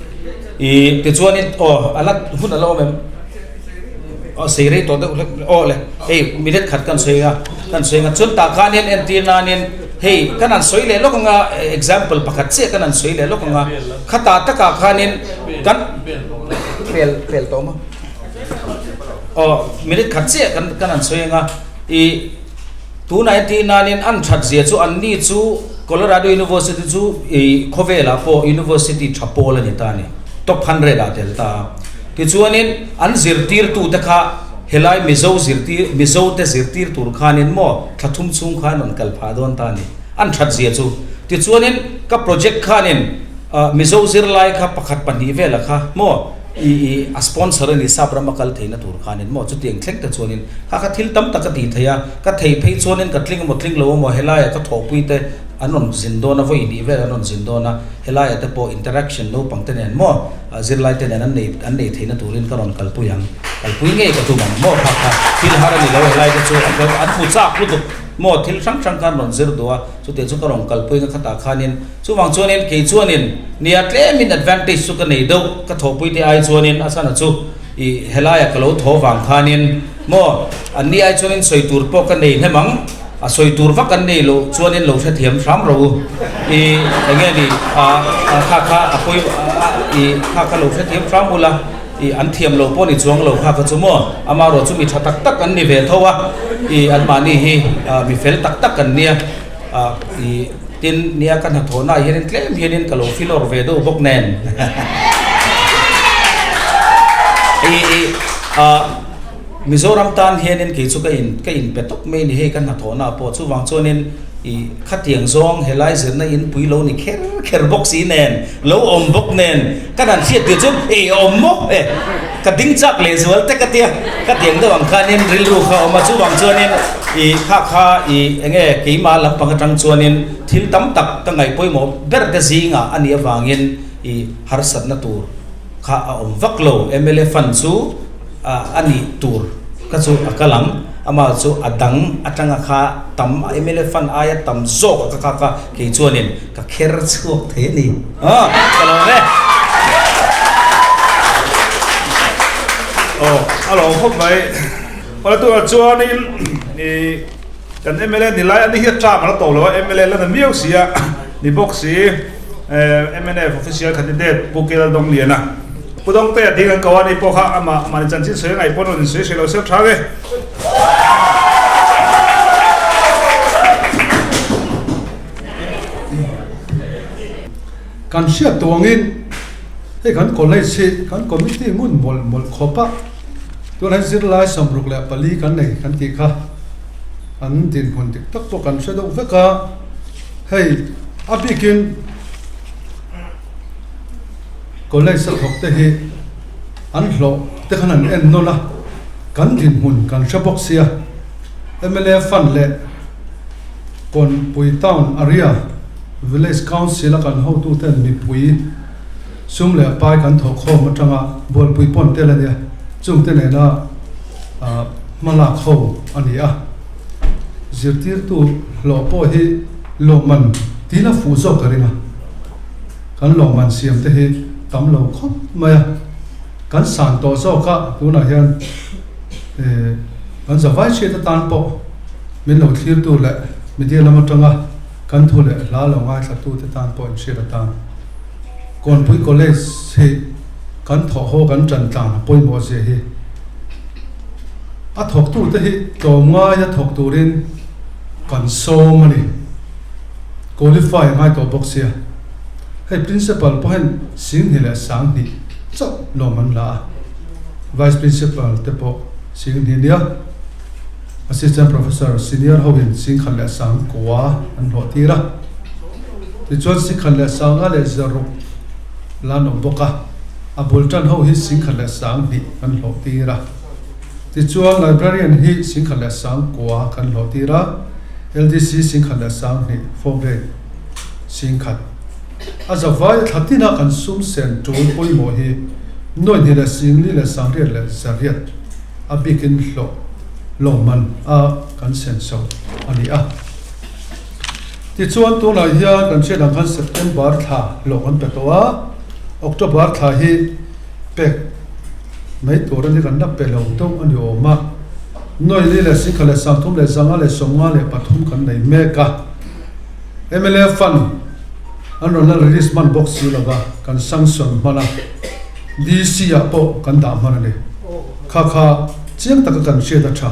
i tichuanin aw a la hun a la awm em? Aw sei rei tawh deuh hlek aw le hei minute khat kan sawi a kan sawi ang a chuan tah khan hian entir nanin hei kan han sawi leh lawk anga example pakhat chiah kan han sawi leh lawk anga khatah takah khanin kan pel pel tawh maw aw minute khat chiah kan kan han sawi anga i tunah entir nanin an that zia chu an ni chu Colorado University chu i khawvelah pawh university tha pawl a ni ta a ni top 100 ah tel ta a. Tichuanin an zirtirtute kha helai Mizo zirtir Mizote zirtir tur khanin maw thla thum chhung khan rawn kal phah dawn ta a ni. An that zia chu. Tichuanin ka project khanin Mizo zirlai kha pakhat pahnih vela kha maw i i a sponsor a ni sap rama kal theihna tur khanin maw chutiang thleng te chuanin kha kha thil tam tak a ti thei a. Ka thei phei chuanin ka tling emaw tling lo emaw helaia ka thawhpui te an rawn zin dawn a vawi hnih vel an rawn zin dawn a helaia te pawh interaction naupang te nen maw Zirlai te nen an nei an nei theihna turin ka rawn kalpui ang. Kalpui ngei ka tum ang maw kha kha thil har a ni lo helai te chu an rawn an hmu chak lutuk maw thil hrang hrang kha an rawn zir duh a chutiang chu ka rawn kalpui ang a khatah khanin chuvang chuanin kei chuanin nia tlemin advantage chu ka nei deuh ka thawhpui te ai chuanin a chhan a chu ih helaiah ka lo thaw vang khanin maw an ni ai chuanin sawi tur pawh ka nei hnem ang. A sawi tur vak an nei loh chuanin lo hrethiam hram ro u. I eng nge ni a kha kha a pawi a i kha kha lo hrethiam hram ula i an thiam lo pawh ni chuang lo kha kha chu maw amaherawh chu mi tha tak tak an ni ve tho a i anmahni hi mi fel tak tak an nia a i tin nia ka hnathawhnaah hianin tlem hianin ka lo filawr ve deuh bawk nen i i a. Mizoram tan hianin kei chu ka in ka inpe tawp mai ni hei ka hnathawhna ah pawh chuvang chuanin ih khatiang zawng helai zirna in pui lo ni kher kher bawk si nen lo awm bawk nen ka dan hriat tir chuan ei a awm maw e ka ding chak leh zual te ka tia khatiang deuh ang khanin rilru kha a awm a chuvang chuanin ih kha kha ih eng nge keimah lampang atang chuanin thil tam tak ka ngaih pawimawh ber te zingah a nih avangin ih harsatna tur kha a awm vak lo mla fund chu. A nih tur kha chu a kal ang, amah chu a dang atanga kha tam mla fund aia tam zawk a ka kha kha kei chuanin ka kher chhuak thei a ni. Ka lawm e. Aw a lawm khawp mai. Awle tunah chuanin ih kan mla ni lai a ni hi a term a la tawh lo a, mla la na miau si a ni bawk si. Mnf official candidate Pu Kel Dawngliana Pu Dawngtea ding an ko a ni pawh kha amah mahni chanchin sawi a ngaih pawn rawn insawi sawi lo sel tha ve. Kan hriat tuangin hei kan college hi kan committee ngun mawlh mawlh khawp a, tunah hian zirlai 64 kan nei kan tih kha an dinhmun dik tak pawh kan hre deuh vek a, hei a bikin College a thawk te hi an hlawh te khan an en nawn a, kan dinhmun kan hre bawk sia. Mla Fund leh Kawnpui Town Area Village Council a kan hotu ten mipui sum leh pai kan thawh khawm atanga bualpui pawn tel a nia, chung te nena hmalak ho a ni a. Zirtirtu hlawh pawh hi lawmman tila fuh zawk ka ring a. Kan lawmman siam te hi tam lo khawp mai a, kan san tawh zawk a tunah hian eh. Kan zavai hriat atan pawh min lo thlirtu leh media lam atanga kan thu leh hla lo ngaithlatute tan pawh inhriat atan Kawnpui College hi kan thawh haw kan tan tlan a pawimawh zia hi a thawktute hi tlawmngaia thawk turin kan sawm a ni. Qualify a ngai tawh bawk sia. Hei Principal pawh hian Singhnih leh Sanghnih chauh lawm an la a, Vice Principal te pawh Singhnih nia Assistant Professor Senior hoin Singkhat leh Sangkua an hlawh tir a. Tichuan Singkhat leh Sanga leh Zaruk la an awm bawk a, a bul tan ho hi Singkhat leh Sanghnih kan hlawh tir a. Tichuan Librarian hi Singkhat leh Sangkua kan hlawh tir a, LDC Singkhat leh Sanghnih, Form Grade, Singkhat. A zavai thla tina kan sum sen tul pawimawh hi nuaihnih leh singli leh sangriat leh zariat a bikin hlawh lawmman a kan sen so a ni a. Tichuan tunah hian kan hriat ang khan September thla hlawh kan pe tawh a, October thla hi pek mai tur a ni kan la pe lo deuh a ni awm a. Nuaihli leh singkhat leh sangthum leh zanga leh 53 kan nei mek a. Mla fund an rawn la release hman bawk si lova kan sanction hman a, DC ah pawh kan dah hman a ni. Kha kha chiang taka kan hriat a tha.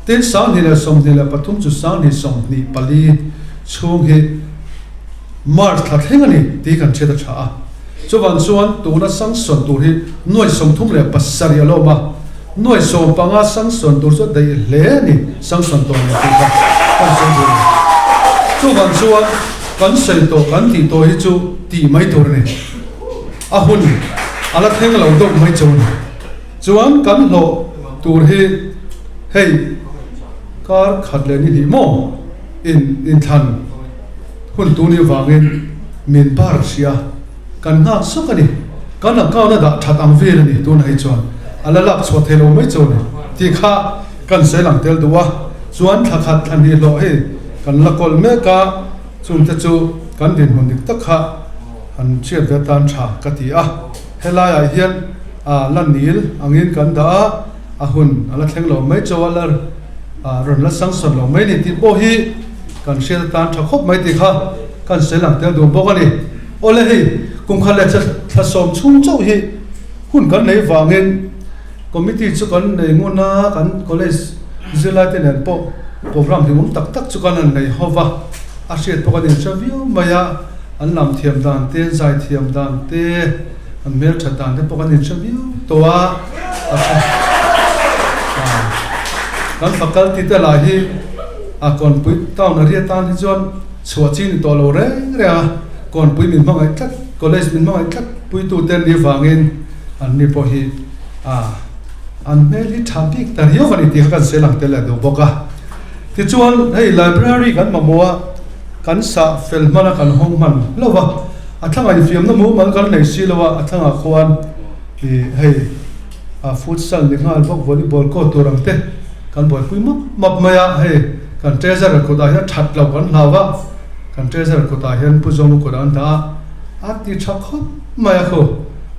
Tin, 2023 chu 2024 chhung hi March thla thleng a ni tih kan hriat a tha a. Chuvang chuan tuna sanction tur hi nuai 37 a lawm a. Nuai 15 sanction tur chu a daih hle a ni, sanction tawh leh tih kha kan sawi duh a ni. Chuvang chuan kan sawi tawh kan tih tawh hi chu tih mai tur a ni. A hun a la thleng lo deuh mai chu a ni. Chuan kan hlawh tur hi hei kar khat leh ni hnih maw in inthlan hun tur ni vangin min bar hria. Kan nghak sawk a ni. Kan account a dah that ang vel a ni tunah hi chuan a la lak chhuah thei lo mai chu a ni tih kha kan sawi lang tel duh a. Chuan thla khat thla hnih hlawh hei kan la kawl mek a, chungte chu kan dinhmun dik tak kha han hriat ve atan tha ka ti a. Helaiah hian a la nil angin kan dah a, a hun a la thleng lo mai chu a la rawn la sanction lo mai ni tih pawh hi kan hriat atan tha khawp mai tih kha kan sawi lang tel duh bawk a ni. Awle hei, kum khat leh thla sawm chhung chauh hi hun kan nei vangin committee chu kan nei ngun a, kan college zirlaite nen pawh program hlimawm tak tak chu kan han nei ho va, a hriat pawh kan inhre viau mai a, an lam thiam dan te, an zai thiam dan te, an hmelthat dan te pawh kan inhre viau tawh a, kan faculty te lah hi a Kawnpui town area tan hi chuan chhuah chi ni tawh lo reng reng a. Kawnpui min hmangaih tlat, college min hmangaih tlat puitute an nih vangin an ni pawh hi an hmel hi tha bik ta riau a ni tih kha kan sawi lang tel leh duh bawk a. Tichuan hei library kan mamawh a, kan sah fel hman a kan hawng hman hlauh a, a thlangah infiamna mumal kan nei si lo a, a thlangah khuan ih hei futsal ni nghal bawk volleyball court tur ang te kan buaipui map map mai a, hei kan treasurer kutah hian that loh kan hlau a. Kan treasurer kutah hian Pu Zawng kut an dah a, a ti tha khawp mai a khu,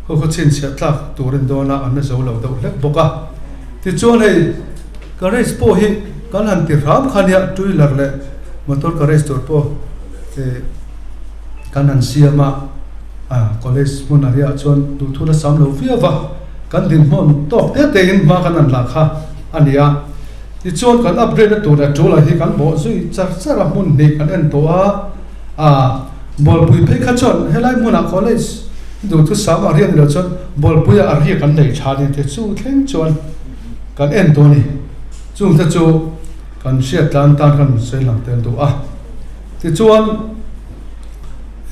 khu khaw chhinchhiah tlak tur in dawn a, an la zo lo deuh hlek bawk a. Tichuan hei garage pawh hi kan han ti hram kha nia, two wheeler leh motor garage tur pawh eh kan han siam a, college hmun a riah chuan duhthu la sam lo viau va, kan dinhmun tawk te te in hma kan han lah kha a ni a. Tichuan kan upgrade na tur leh tul ah hi kan bawh zui char char a, hmun hnih kan en tawh a, ah Bawlpui phei kha chuan helai hmunah college duhthusam a riak ni lo chuan Bawlpuia a riak an nei tha ni te chu thleng chuan kan en tawh a ni. Chung te chu kan hriat tlan tan kan sawi lang tel duh a. Tichuan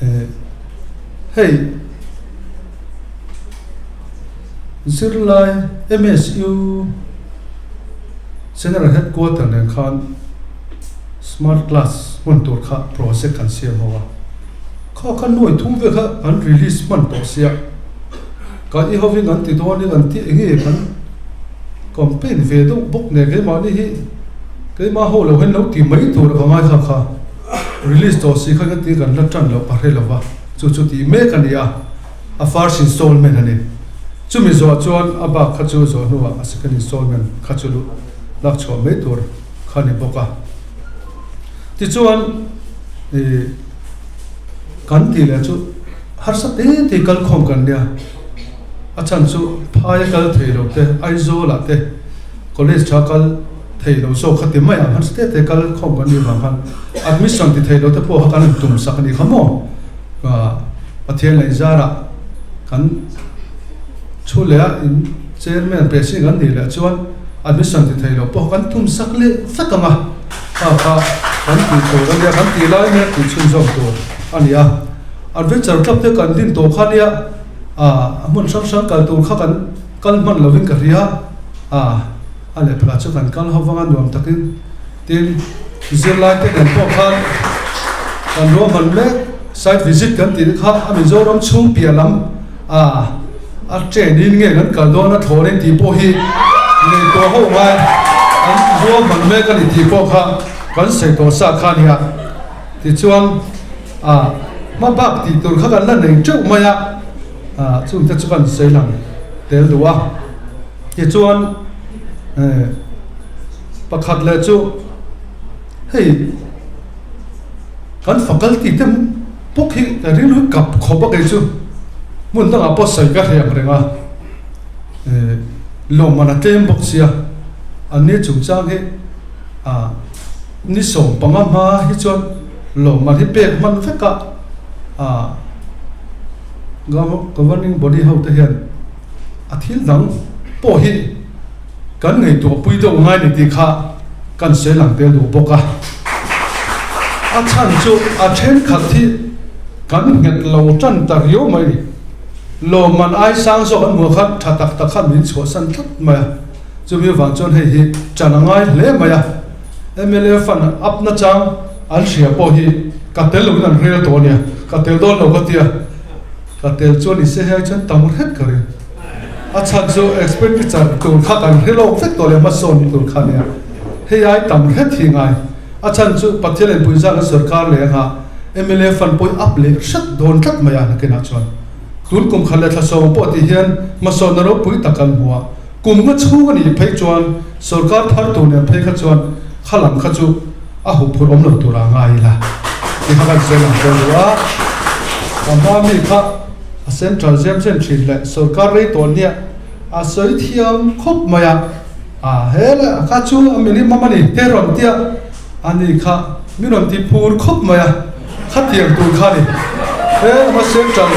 eh hei zirlai MSU General Headquarter nen khan Smart Class hmun tur kha project kan siam ho a, kha kha nuai thum vel kha kan release hman tawh sia, kan i hovin an ti dawn in an ti eng nge kan campaign ve deuh bawk nen keimahni hi keimah ho lo hian lo ti mai tur ka ngai kha kha release tawh si kha ka ti kan la tan loh ka hre lo va, chu chu tih mek a ni a. A first installment a ni. Chumi zawh chuan a bak kha chu zawh hnuah a second installment kha chu luh lak chhuah mai tur kha ni bawk a. Tichuan ih kan tih leh chu harsa te te kal khawm kan nia, a chhan chu phaia kal thei lo te, Aizawlah te college tha kal thei lo zawk kha ti mai ang, harsa te te kal khawm kan nih vang khan admission ti thei lo te pawh kha kan rawn tum sak a nih kha maw? Pathian leh zarah kan thu leh a in chairman president kan nih leh chuan admission ti thei lo pawh kan tum sak leh vek ang a, kha kha kan tih tur a nia, kan tih lai mek tih chhunzawm tur a ni a. Adventure club te kan din tawh kha nia, ah hmun hrang hrang kal tur kha kan kal hman lovin ka hria a, a lehphelh ah chu kan kal ho vang a nuam takin tin zirlai te nen pawh khan kan ruahman mek. Site visit kan tih te kha a Mizoram chhung piah lam a a train in nge kan kal dawn a thlawr in tih pawh hi ngaihtuah ho ngai an ruahman mek a ni tih pawh kha kan sawi tawh sa kha a nia. Tichuan a hma bak tih tur kha kan la nei teuh mai a, a chungte chu kan sawi lang tel duh a. Tichuan pakhat leh chu hei. Kan faculty te bawk hi ka rilru kap khawp a kei chu hmun dangah pawh sawi ka hriam reng a, lawmman a tlem bawk sia, an ni chungchang hi ah ni 15 hma hi chuan lawmman hi pek hman vek a, ah governing body ho te hian a thil dang pawh hi. Kan ngaihtuah pui deuh ngai ni tih kha kan sawi lang tel duh bawk a. A chhan chu a thenkhat hi kan nghet lo tan ta riau mai ni. Lawmman ai sang zawk an hmuh khan tha tak tak khan min chhuahsan tlat mai a. Chumi vang chuan hei hi ṭan a ngai hle mai a. Mla fund up nachang an hria pawh hi ka tel loin an rel tawh a nia. Ka tel dawn lo ka tia. Ka tel chuan i se hei chuan tam hret ka ring. A chhan chu expenditure tur kha kan hre lawk vek tawh leh hmasawn tur kha nia. Hei ai tam hret hi ngai. A chhan chu Pathian leh Puizana sorkar leh anga mla fund pawh up leh hret dawn tlat mai a nakinah chuan. Tun kum khat leh thla sawm pawh tih hian hmasawnna ropui tak kan hmu a. Kum nga chhung a nih phei chuan sorkar thar tur nen phei kha chuan kha lam kha chu a huphurh awm lo tur a ngai ila ti kha kan sawi lang dawn lo a. Ka hma mi kha a central zem zem thin leh sorkar rei tawh nia a sawi thiam khawp mai a, a he leh kha chu a minimum a ni te rawn tia a ni kha mi rawn ti phur khawp mai a, khatiang tur kha a ni. He lama central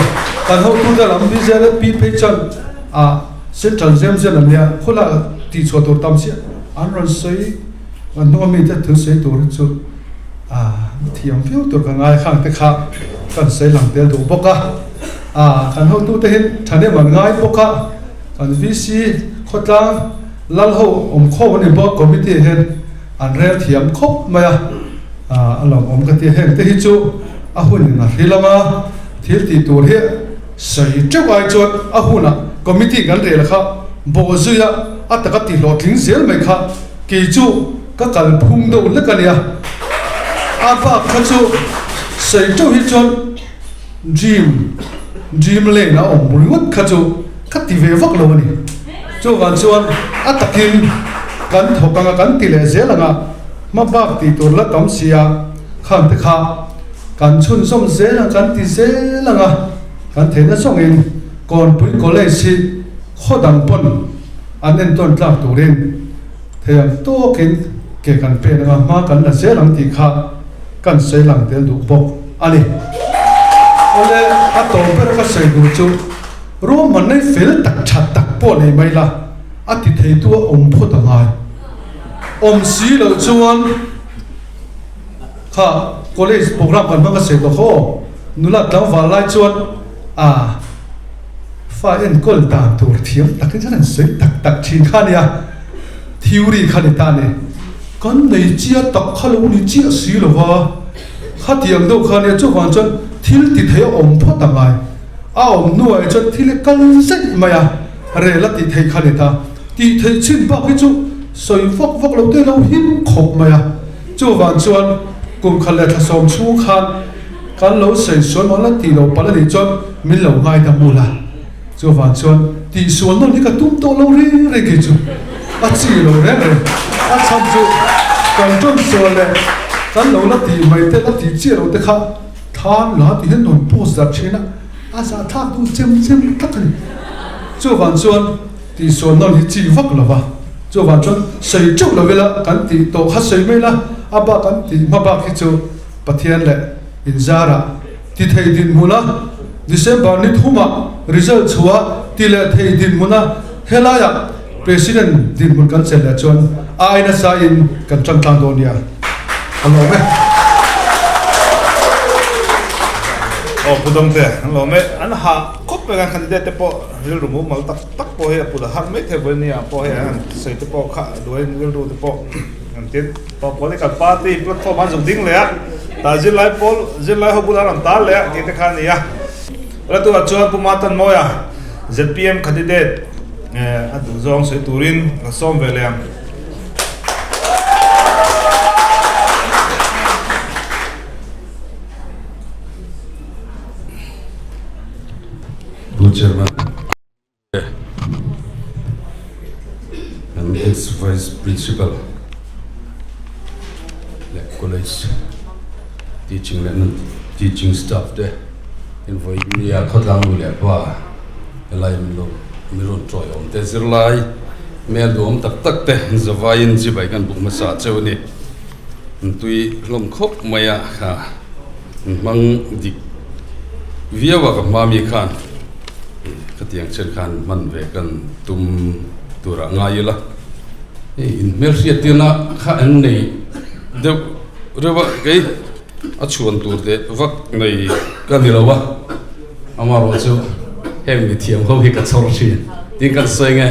kan hotute lam BJLP phei chuan a. Central zem zen an nia, khawlai tih chhuah tur tam chiah an rawn sawi, an hnunga mite thil sawi tur hi chu thiam viau tur ka ngai khang te kha kan sawi lang tel duh bawk a, kan hotute hi thahnem an ngai bawk a, kan VC khawtlang lal ho awm khawm a ni bawk committee hian an rel thiam khawp mai a, a lawmawm ka ti a, heng te hi chu a hun in a hril ang a, thil tih tur hi. Sawi teuh ai chuan a hunah committee kan rel kha bawh zuia a taka ti hlawhtling zel mai kha kei chu ka kal phung deuh hlek a nia. A bak kha chu sawi teuh hi chuan dream, dream lane a awm ringawt kha chu ka ti ve vak lo a ni. Chuvang chuan a takin kan thawk anga kan ti leh zel anga hma bak tih tur la tam sia khan te kha Kan chhunzawm zel ang, kan ti zel ang a, kan theihna zawngin Kawnpui College hi khaw dang pawn an entawn tlak turin thei ang tawkin ke kan pen ang a, hma kan la zel ang tih kha kan sawi lang tel duh bawk a ni. Awle, a tawp ber ka sawi duh chu ruahmanna hi fel tak tha tak pawh nei mai la, a ti theitu a awm phawt a ngai. Awm si loh chuan. Kha college program kan hmang a sawi tawh khaw nula tlangval lai chuan a fa enkawl dan tur thiam takin chuan an sawi tak tak thin kha nia theory kha ni ta ni kan nei chiah tak kha lo ni chiah si lo va khatiang deuh kha nia chuvang chuan thil ti thei a awm phawt a ngai a awm hnuah chuan thil hi kal zet mai a rel a tih theih kha ni ta tih theih chin bak hi chu sawi vak vak lo te lo him khawp mai a. Chuvang chuan kum khat leh thla sawm chhung khan kan lo sawi sual maw la tih loh palh a nih chuan min lo ngaidam u la. Chuvang chuan tih sual nawn hi ka tum tawh lo reng reng kei chu a chi lo reng reng. A chhan chu kan ṭawng sual leh kan lo la tih mai te la tih chiah lo te kha thlan la ti hian rawn post darh ṭhin a, a zahthlak duh chem chem tak a ni. Chuvang chuan tihsual nawn hi chi vak lo va, chuvang chuan sawi ṭeuh lo ila kan tih tawh kha sawi mai la, a bak kan tih hma bak hi chu Pathian leh inzarah ti thei dinhmun a, December ni thumah result chhuah ti leh thei dinhmun a, helaiah President dinhmun kan chelh leh chuan a ai nasa in kan tan tlang dawn nia, a lawm e. Aw Pu Dawngte, an lawm e. An hah khawp mai kan candidate te pawh rilru mumal tak tak pawh hi a put a har mai thei vawi nia pawh hei an sawi te pawh kha duai rilru te pawh an tin tawh political party platform an zuk ding leh a tah zirlai pawl zirlai ho bulah an rawn tar leh a tih te kha a ni a. Ratuah chuan Pu Matanmawia zpm candidate A duh zawng sawi turin ka sawm ve leh ang. Pu Chairman kan ex Vice Principal leh College teaching leh non teaching staff te invawinia khawtlang nu leh pa Helai min lo mi rawn tawiawm te zirlai hmel duhawm tak tak te zavaiin chibai kan buk hmasa cheu a ni. An tui hlawm khawp mai a kha an hmang dik viau a ka hma mi khan khatiang chen khan hman ve kan tum turah ngai ila hei inhmelhriat tirna kha an nei deuh reuh a kei a chhuan tur teh vak nei ka ni lo a. Amaherawh chu heng mi thiam ho hi ka chhawr thin tiin kan sawi nge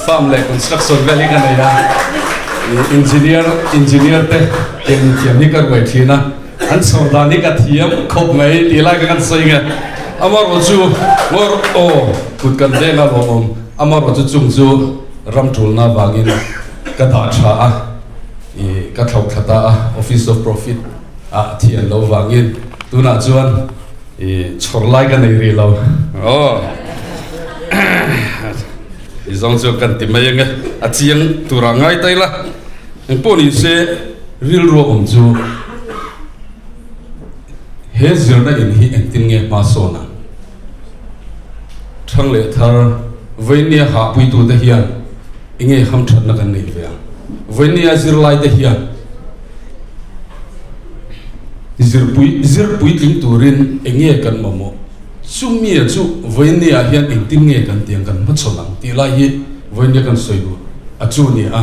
farm leh construction vel hi ka nei a engineer engineer te heng mi thiam hi ka ruai thin a an chhawr dan hi ka thiam khawp mai tih lai kha kan sawi nge amaherawh chu ngawr aw kut kan veng a lawmawm amaherawh chu chung chu ram tulna vangin ka dah tha a ih ka thlauh thla ta a office of profit ah thian lo vangin tunah chuan I chhawr lai ka nei rih lo. Aw. I zawng chu kan ti mai ange. A chiang turah ngai ta ila. Eng pawh ni se rilru awm chu he zirna in hi engtin nge hma sawn ang. Thang leh thar Vainia hahpuitute hian enge hamthatna kan nei ve ang. Vainia zirlaite hian Zirpui zir puitling turin eng nge kan mamawh? Chumia chu vawinia hian engtin nge kan tiang kan hmachhawn ang tih lai hi vawinia kan sawi duh a chu ni a,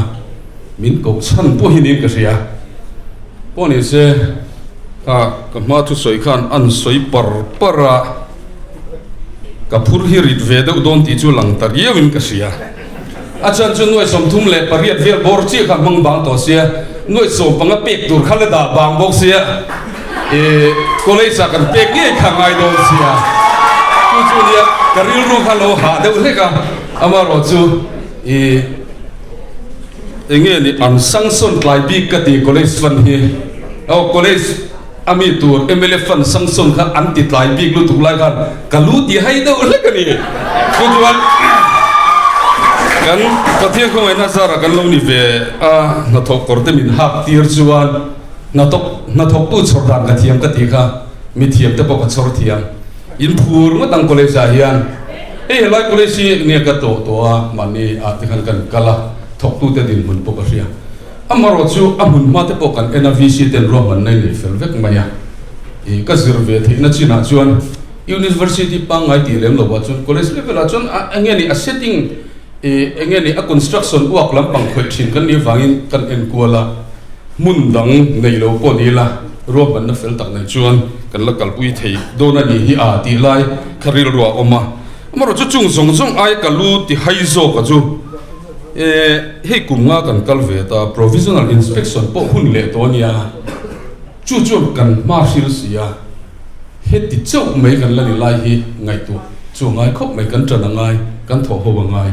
min koh chhan pawh hi niin ka hria. Pawh ni se kha ka hma thusawi khan an sawi par par a, ka phur hi rit ve deuh dawn tih chu lang ta riauin ka hria. A chuan chu nuai 38 vel bawr chiah kha hmang bang tawh sia, nuai 15 pek tur kha la dah bang bawk sia, ih college ah kan pek ngei kha ngai dawn sia, chu chu nia ka rilru kha lo hah deuh hlek a, amaherawh chu ih eng nge ni an sanction tlai bik ka ti college fund hi, aw college. A mi tur mla fund sanction kha an ti tlai bik lutuk lai khan ka lu ti hai deuh hlek a ni. Chu chuan kan Pathian khawngaihna zarah kan lo ni ve a, hnathawk kawr te min hak tir chuan hnathawk hnathawktu chhawr dan ka thiam ka tih kha mi thiam te pawh ka chhawr thiam. In phur ngawt ang college ah hian hei helai college hi nge ka tlawh tawh a mahni ah te khan kan kal a, thawktute dinhmun pawh ka hria. Amaherawh chu a hmun hma te pawh kan en a, VC ten ruahmanna in ei fel vek mai a. Ih ka zir ve theihna chinah chuan University pangngai tih lem lovah chuan college level ah chuan a enge ni a setting ih enge ni a construction uak lampang khawih thin kan nih avangin kan en kual a, hmun dang nei lo pawh ni ila ruahmanna fel tak nei chuan kan la kalpui thei dawn a nih hi a tih lai kha rilru a awm a. Amaherawh chu chung zawng zawng ai ka lu ti hai zawk a chu. E, hei kum nga kan kal ve ta, provisional inspection pawh hun leh tawh a nia, chu chuan kan hma hril si a, heti chauh mai kan la ni lai hi ngaihtuah chu a ngai khawp mai, kan ṭan a ngai, kan thawh ho a ngai.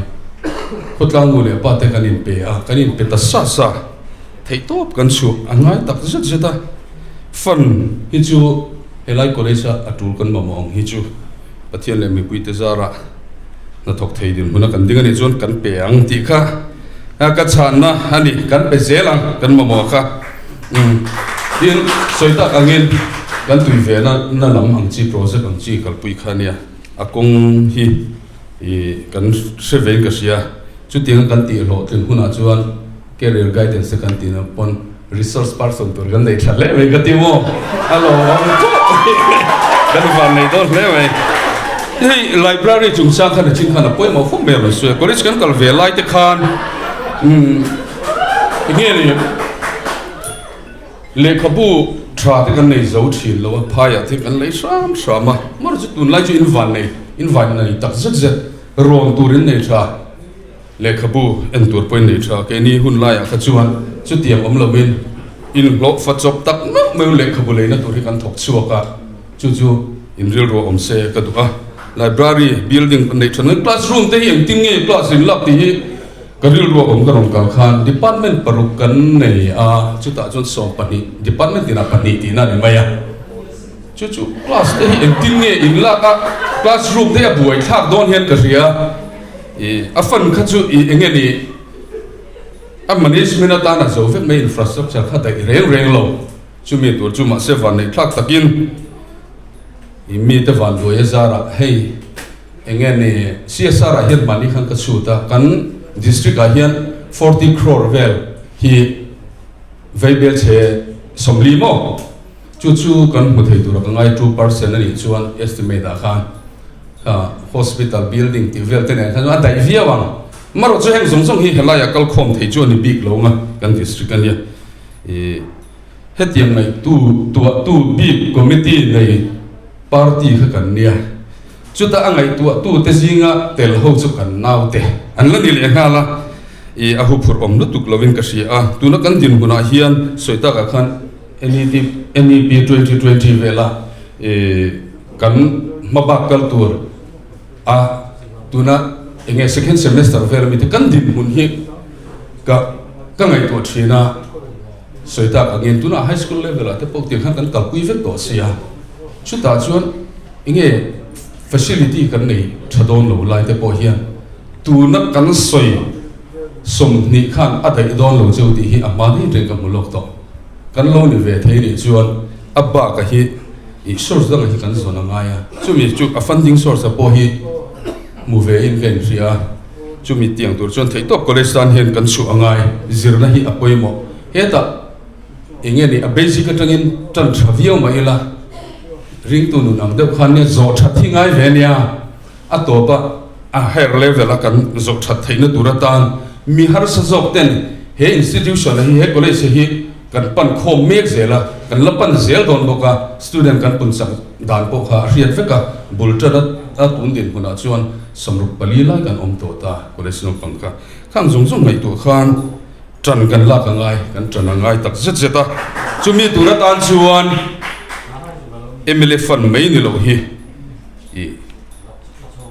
Khawtlang nu leh pa te kan inpe a, kan inpe ta sa sa, theihtawp kan chhuah a ngai tak zet zet a, fund hi chu helai college a a tul kan mamawh ang hi chu Pathian leh mipuite zarah hnathawk thei dinhmuna kan ding a nih chuan kan pe ang tih kha Ka chhanna a ni, kan pe zel ang kan mamawh kha. Tin, sawi tak angin kan tui ve na na lam ang chi project ang chi kalpui kha nia, a kawng hi kan hre vein ka hria. Chutianga kan tih hlawhtlin hunah chuan career guidance te kan tihna pawn resource person tur kan nei tha hle mai ka ti maw? A lawmawm tawp mai, kan van nei dawn hle mai. Hei library chungchang khan a chin khan a pawimawh khawp mai a rawn sawi a, college kan kal ve lai te khan umm enge ni lehkhabu tha te kan nei zo thin lo a, phaiah te kan lei hram hram a, amaherawhchu chu tunlai chu in van nei in van nei tak zet zet rawn tur in nei tha. Lehkhabu en tur pawhin nei tha. Keini hun laiah kha chuan chutiang awm loin inhlawh fa chawp tak meuh meuh lehkhabu leina tur hi kan thawk chhuak a, chu chu in rilru awm se ka duh a. Library building kan neih tha nuai, classroom te hi engtin nge class in lak tih hi ka rilru a awm ka rawn kal khan department paruk kan nei a, chutah chuan 12 department tinah pahnih tihna a ni mai a. Chu chu class te hi engtin nge in lak a, classroom te hi a buaithlak dawn hian ka hria. I a fund kha chu i enge ni a management atan a zo vek mai infrastructure kha daih reng reng lo chumi tur chu mahse van neih thlak takin i mite van duai a zarah hei enge ni CSR ah hian mahni khan ka chhut a kan district ah hian 40 crore vel hi veibel chhe 40 maw chu chu kan hmu thei tura ka ngai 2% a nih chuan estimate ah khan Kha hospital building tih vel te nen khan chuan a daih viau ang. Marawh chu heng zawng zawng hi helaiah kal khawm thei chu a ni bik lo ang a, kan district a nia. Ih hetiang ngaihtu tuahtu bik committee nei party kha kan nia. Chuta a ngaihtuahtu te zinga tel ho chu kan naute an la ni leh nghal a. Ih a huphurh awm lutuk lovin ka hria a. Tuna kan dinhmunah hian sawi takah khan NEP NEP 2020 vela ih Kan hmabak kal tur a tuna enge second semester vel ami te kan dinhmun hi ka ka ngaihtuah thin a, sawi tak angin tuna high school level ah te pawh tiang khan kan kalpui vek tawh sia, chutah chuan enge facility kan nei tha dawn lo lai te pawh hian tuna kan sawi 20 khan a daih dawn lo cheu tih hi a hma daih reng ka hmu lawk tawh, kan lo ni ve thei nih chuan a bak a hi. Ih source dangah hi kan zawn a ngai a, chumi chu a funding source a pawh hi hmu ve in ka inhria a, chumi tiang tur chuan theihtawp college tan hian kan chhuah a ngai, zirna hi a pawimawh. Hetah eng nge ni a basic atangin tan tha viau mah ila ringtu nun ang deuh khan nia zawh that hi ngai ve nia, a tawp a a higher level a kan zawh that theihna tur atan mi harsa zawk ten he institution hi he college hi Kan pan khawm mek zel a, kan la pan zel dawn bawk a, student kan pun chak dan pawh kha a hriat vek a, bul tan a tun dinhmunah chuan 64 lai kan awm tawh ta, college naupang kha khang zawng zawng ngaihtuah khan tan kan lak a ngai, kan tan a ngai tak zet zet a, chumi tur atan chuan mla fund mai ni loh hi ih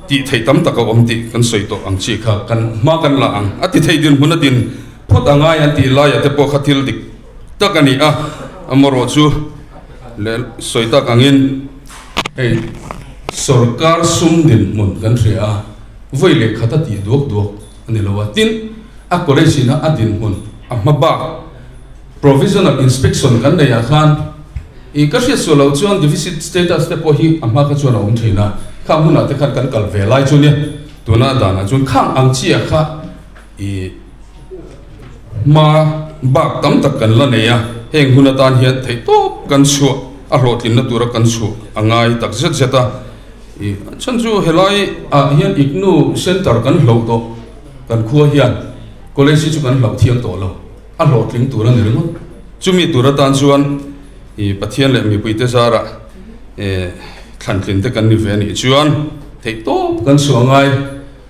tih theih tam tak a awm tih kan sawi tawh ang chi kha kan hma kan la ang a ti thei dinhmun a din. Phawt a ngai an tih laiah te pawh kha thil dik tak a ni a, amarawh chu leh sawi tak angin hei sorkar sum dinhmun kan hria a, vawi leh khat a tih duak duak a ni lo a, tin a college ina a dinhmun a hma bak provisional inspection kan neih ah khan ih ka hriat suah loh chuan deficit status te pawh hi a hma kha chuan a awm thin a, khang hunah te khan kan kal ve lai chu nia tuna danah chuan khang ang chiah kha I hma bak tam tak kan la nei a, heng hun atan hian theihtawp kan chhuah a hlawhtlinna tura kan chhuah a ngai tak zet zet a. I chhan chu helai ah hian IGNOU Centre kan hloh tawh, kan khua hian College hi chu kan hloh thiang tawh lo, a hlawhtling tur a ni ringawt. Chumi tur atan chuan i Pathian leh mipuite zarah i thlantlin te kan ni ve a nih chuan theihtawp kan chhuah a ngai.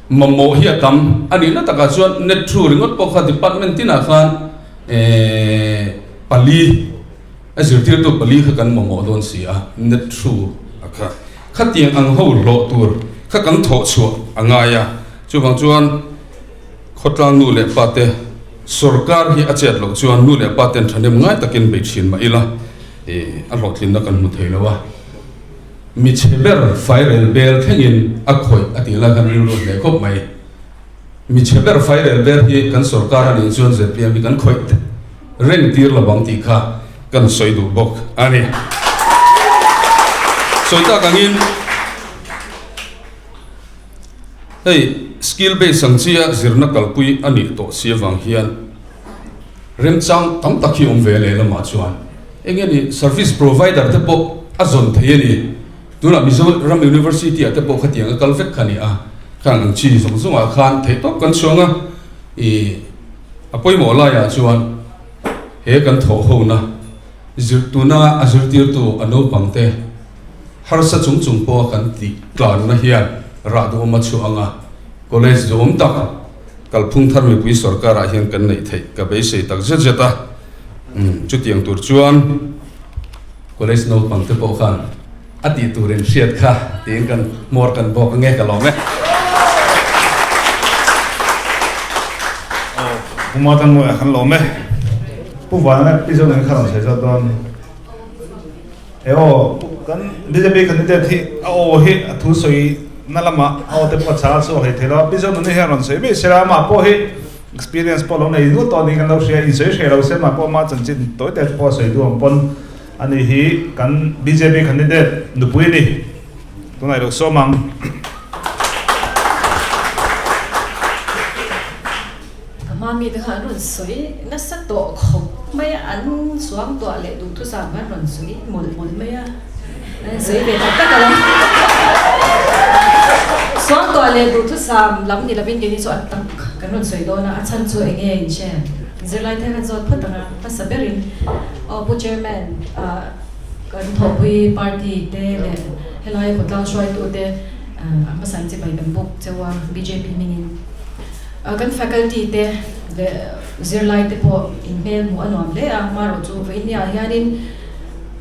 Mamawh hi a tam a nihna takah chuan net thu ringawt pawh kha department tinah khan pali a zirtirtu pali kha kan mamawh dawn si a, net thu a kha khatiang ang ho hlawh tur kha kan thawh chhuah a ngai a, chuvang chuan khawtlang nu leh pa te sorkar hi a chet loh chuan nu leh pa ten thahnem ngai takin bei thin mah ila a hlawhtlinna kan hmu thei lo a. Mi chhe ber fairel bel thlengin a khawih a tih lai khan rilru hle khawp mai. Mi chhe ber fairel ber hi kan sorkar a nih chuan zpm hi kan khawih reng tir lo ang tih kha kan sawi duh bawk a ni. Sawi tak angin hei skill base ang chia zirna kalpui a nih tawh si avang hian remchang tam tak hi awm ve leh lamah chuan eng nge ni service provider te pawh a zawn thei a ni. Tunah Mizoram University ah te pawh khatiang a kal vek kha ni a, khang ang chi zawng zawng ah khan theih tawp kan chhuang a, ih a pawimawh lai ah chuan he kan thawh ho na zir tuna a zirtirtu a naupang te harsa chung chung pawh a kan tih tlan na hian rah duhawm a chhuah ang a, college duhawm tak kalphung thar mipui sorkar ah hian kan neih theih ka beisei tak zet zet a, umm chutiang tur chuan. College naupang te pawh khan a tih tur in hriat kha tiin kan hmawr kan bawk ange ka lawm e. Aw Pu Matanmawia kan lawm e. Pu Vana leh Pi Zonen kha rawn sawi zawt dawn. E aw kan bjp candidate hi a aw hi a thu sawi na lamah a aw te pawh a chhang a chhuak hlei thei lo a. Pi Zonuni hian rawn sawi mai sela amah pawh hi Experience pawh lo nei nual tawh niin kan lo hria, insawi hreh lo se mah pawh ama chanchin tawi te pawh a sawi duh ang pawn a ni hi kan bjp candidate nupui a ni tunah i lo sawm ang. Ka hma mite kha an rawn sawi nasa tawh khawp mai a, an suang tuah leh duhthusam kha an rawn sawi mawlh mawlh mai a. Sawi ve tak tak alo. Suangtuah leh duhthusam lam ni lovin keini chu a tak kan rawn sawi dawn a, a chhan chu eng nge in hre? Zirlai te khan zawt phawt ang a, hmasa berin aw Pu Chairman ah kan thawhpui party te leh helai khawtlang hruaitu te a hmasa in chibai kan buk cheu a bjp hmingin kan faculty te leh zirlai te pawh inhmel hmuh a nuam hle a, marawh chu vawiin hianin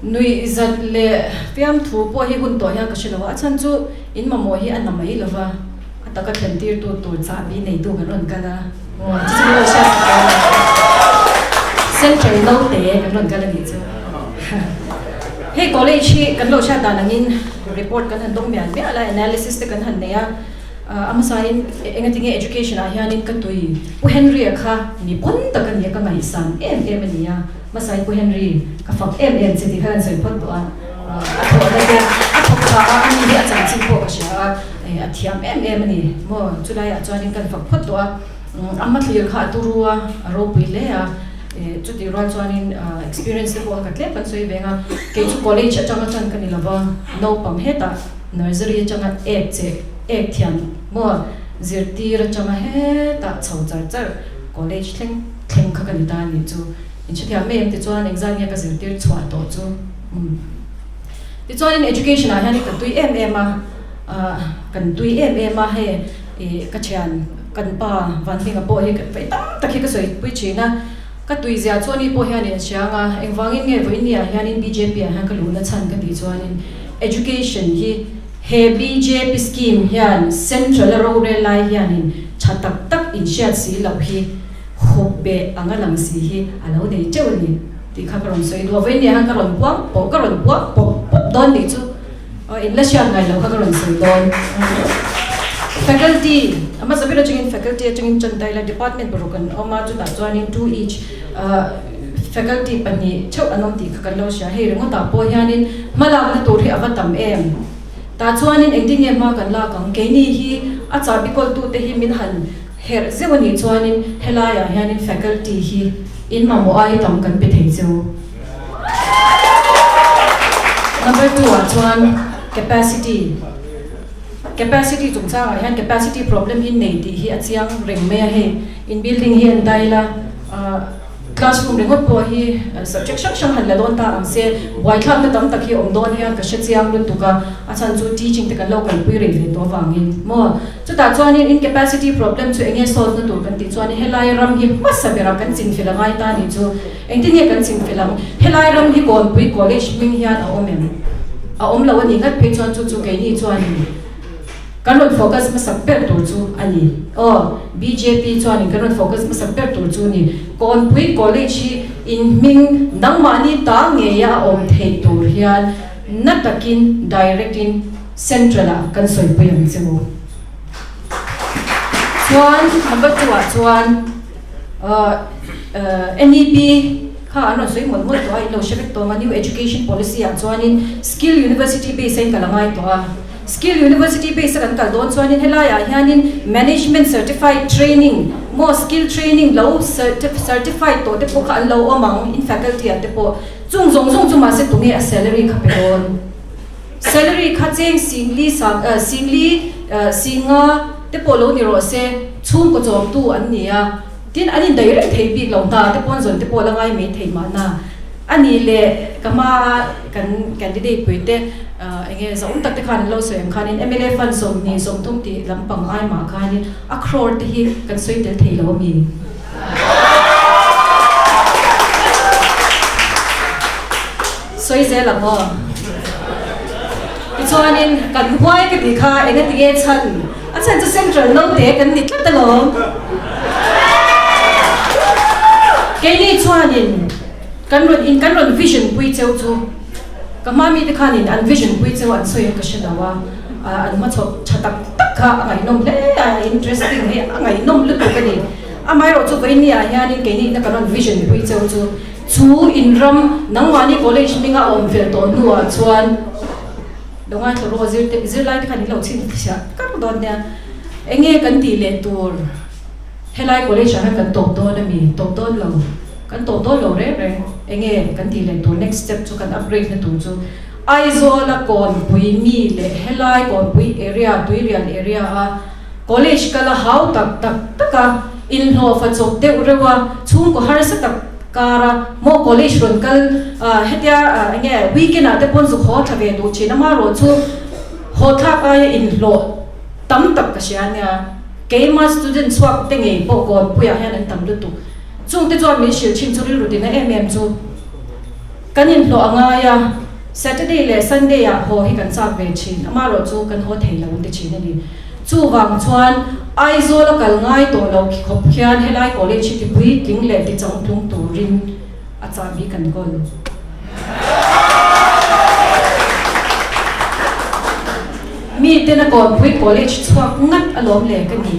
Nuih zat leh fiamthu pawh hi hun tawh hian ka hre lo a, a chhan chu in mamawh hi a na mai lo va, a taka thlen tirtu tur chahbi neitu kan rawn kal a, aw chu chu min lo hriat sak dawn a, Central naute kan rawn kal a nih chu. Hei college hi kan lo hriat dan angin report kan han dawng mial mial a, analysis te kan han nei a, a hmasain engatinge education ah hianin ka tui Pu Henry-a kha mi pawn tak a ni a, ka ngaihsan em em a ni a. Hmasai Pu Henry, ka fak em em che tih kha kan sawi phawt tawh a, a thawhna te a thawk tha a, ani hi a chanchin pawh ka hria a, a thiam em em a ni maw, chulaiah chuanin kan fak phawt tawh a, a hmathlir kha a turu a, a ropui hle a, chutih rual chuanin experience te pawh a ka tlem kan sawi veng a, kei chu college atanga tan ka ni lova, naupang hetah nursery atanga ek che ek thiam maw zirtir atanga hetah chho char char college thleng thleng kha ka ni ta a nih chu. In hrethiam mai em tichuan engzat nge ka zirtir chhuah tawh chu umm. Tichuanin education ah hian ka tui em em a, ah kan tui em em a hei ih ka thian kan pa Vanhminga pawh hi vawi tam tak hi ka sawi pui thin a, ka tui zia chu ani pawh hian in hriang a, engvangin nge vawiin ah hianin bjp ah hian ka luhna chhan ka tih chuanin education hi he bjp scheme hian central a rorel lai hianin tha tak tak inhriat si loh hi Hup beh anga lang si hi a lo nei teuh a ni tih kha ka rawn sawi duh a, vawiin nia khan ka rawn puang pawh ka rawn puang pawp pawp dawn tih chu aw in la hriat ngai loh kha ka rawn sawi dawn. Faculty a hmasa ber atangin faculty atangin tan ta ila department paruk an awm a chutah chuanin two each faculty pahnih theuh an awm tih kha kan lo hria hei ringawtah pawh hianin hmalakna tur hi a va tam em tah chuanin engtin nge hma kan lak ang keini hi a chahbi kawltute hi min han Herh zeuh a nih chuanin helaiah hianin faculty hi in mamawh ai tam kan pe thei cheu. Number 2 ah chuan capacity. Capacity chungchangah hian capacity problem hi nei tih hi a chiang reng mai a hei. In building hi an dail a, Classroom ringawt pawh hi subject hrang hrang han la dawn ta ang se, buaithlakna tam tak hi awm dawn hian ka hre chiang lutuk a, a chhan chu teaching te kan lo kalpui rei ve tawh avangin maw. Chutah chuanin in capacity problem chu enge solve na tur kan tih chuanin helai ram hi hmasa berah kan chinfel a ngai ta nih chu engtin nge kan chinfel ang? Helai ram hi Kawnpui College hming hian a awm em? A awm lo a nih ngat phei chuan chu chu keini chuanin Kan rawn focus hmasak ber tur chu a ni. Aw, bjp chuanin kan rawn focus hmasak ber tur chu a ni. Kawnpui College hi in hming nangmahni ta ngeia a awm theih tur hian na takin direct in Central ah kan sawipui ang che u. Chuan number two-ah chuan NEP kha an rawn sawi mawlh mawlh tawh a, in lo hre vek tawh ang a, New Education Policy-ah chuanin Skill University base a in kal a ngai tawh a. Skill University base a kan kal dawn chuanin helaiah hianin Management Certified Training maw skill training lo certified tawh te pawh kha an lo awm ang in faculty-ah te pawh. Chung zawng zawng chu mahse tunge a salary kha pe dawn? Salary kha cheng singli sang singli singa te pawh lo ni rawh se, chhungkaw chawmtu an ni a, tin an indaih reng thei bik lo, hna te pawn zawn te pawh la ngai mai thei mahna a nih leh ka hma kan candidate pui te eng nge zahawm tak te khan an lo sawi ang khanin mla fund 20 30 tih lampang ai mah khanin a crore te hi kan sawi tel thei lo a mi? Sawi zel ang aw. Tichuanin kan huai ka tih kha eng ati nge chhan? A chhan chu Central naute kan ni tlat alawm. Keini chuanin kan rawn in kan rawn vision pui cheu chu ka hma mite khanin an vision pui cheu an sawi ang ka hre lo a, an hmachhawp tha tak tak kha a ngaihnawm hle a, interesting hi a ngaihnawm lutuk a ni. Amaherawhchu vawinia hianin keini na kan rawn vision pui cheu chu chu in ram nangmahni college hminga a awm fel tawh hnuah chuan lo ngaithla rawh zir te zirlai te khan in lo chhin chhiah kar dawn nia enge kan tih leh tur helai college ah hian kan tawp dawn ami tawp dawn lo kan tawp dawn lo reng reng enge kan tih leh tur next step chu kan upgrade na tur chu Aizawl a Kawnpui mi leh helai Kawnpui area Tuirial area a College kal a hau tak tak tak a, inhlawhfa chawp deuh reuh a, chhungkaw harsa tak kar a, maw college rawn kal hetia eng nge weekend ah te pawn zuk haw thla ve duh thin a, marawh chu haw thlak aia inhlawh tam tak ka hria ania, keima student chhuak te ngei pawh Kawnpuiah hian an tam lutuk, chungte chuan min hrilh thin chu rilru tina em em chu. Kan inhlawh a ngai a, Saturday leh Sunday ah haw hi kan chak ve thin, amaherawh chu kan haw thei lo an ti thin a ni. Chuvang chuan Aizawl a kal ngai tawh lo khi khawp khian helai college hi tipuitling leh tichangtlung turin a chahbi kan kawl. Miten a Kawnpui College chhuak ngat alawm le ka ni.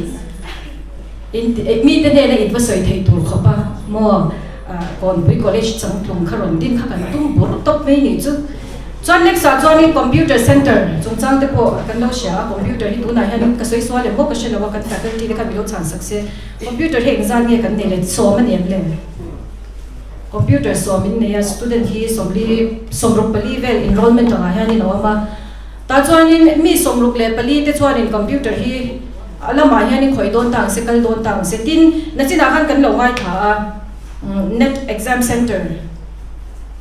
Mite hnena in va sawi thei tur khawp a maw? Kawnpui College changtlung kha rawn din kha kan tum bur tawp mai nih chu. Chuan next ah chuanin Computer Center chungchang te pawh kan lo hria a, Computer hi tunah hian ka sawi sual em bawk ka hre lo a, kan faculty te khan min lo chhan sak se. Computer hi engzat nge kan nei le? Sawm a ni em le? Computer sawm in nei a, student hi 40 64 vel enrollment angah hianin a awm a. Tah chuanin mi 64 te chuanin computer hi a lamah hianin khawih dawn ta ang se, kal dawn ta ang se. Tin, nachinah khan kan lo ngaithla a, net exam center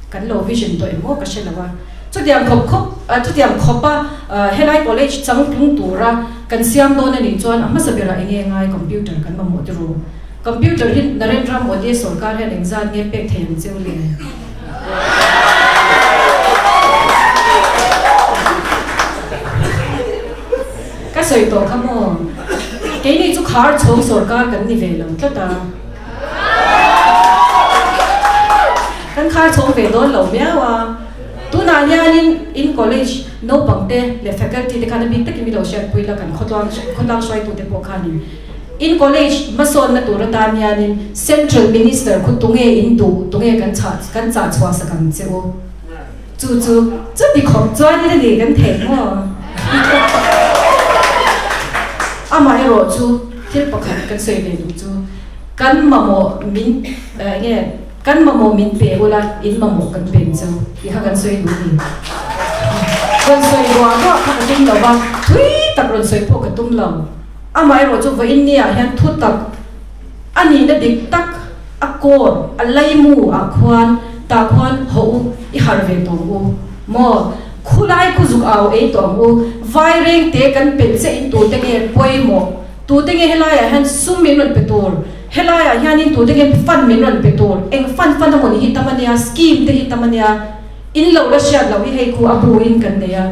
kan lo vision tawh em aw ka hre lo a. Chutiang khawp khawp, chutiang khawpa helai college changtlung tura kan siam dawn a nih chuan a hmasa berah eng nge ngai computer kan mamawh tiraw? Computer hi Narendra Modi sorkar hian engzat nge pek thei ang cheu le? Ka sawi tawh kha maw? Keini chu khar chhawng sorkar kan ni ve lo tlat a. Kan khar chhawng ve dawn lo miau a. Tunah hianin in college naupangte leh faculty te khan a bik takin mi lo hriatpui la kan khawtlang khawtlang hruaitute pawh khanin In college hmasawnna tur atan hianin Central Minister khu tunge in duh, tunge kan chah kan chah chhuah sak ang che u. Chu chu chuti khawp chuanin a ni kan theih maw? Amaherawh chu thil pakhat kan sawi ve duh chu kan mamawh min enge kan mamawh min pe ula in mamawh kan peng che u tih kha kan sawi duh a ni. Rawn sawi ruah ruah kha ka tum lo va, thui tak rawn sawi pawh ka tum lo. Amaherawh chu vawiin niah hian thu tak a nihna dik tak a kawn a laimu ah khuan tah khuan haw u i harh ve tawh ang u maw? Khulai khu zuk au ei tawh ang u, vaireng te kan pelh che in tute nge pawimawh, tute nge helaiah hian sum min rawn pe tur, helaiah hianin tute nge fund min rawn pe tur, eng fund fund emaw ni hi tam ania, scheme te hi tam ania, in lo la hriat loh hi hei khu a bu in kan nei a.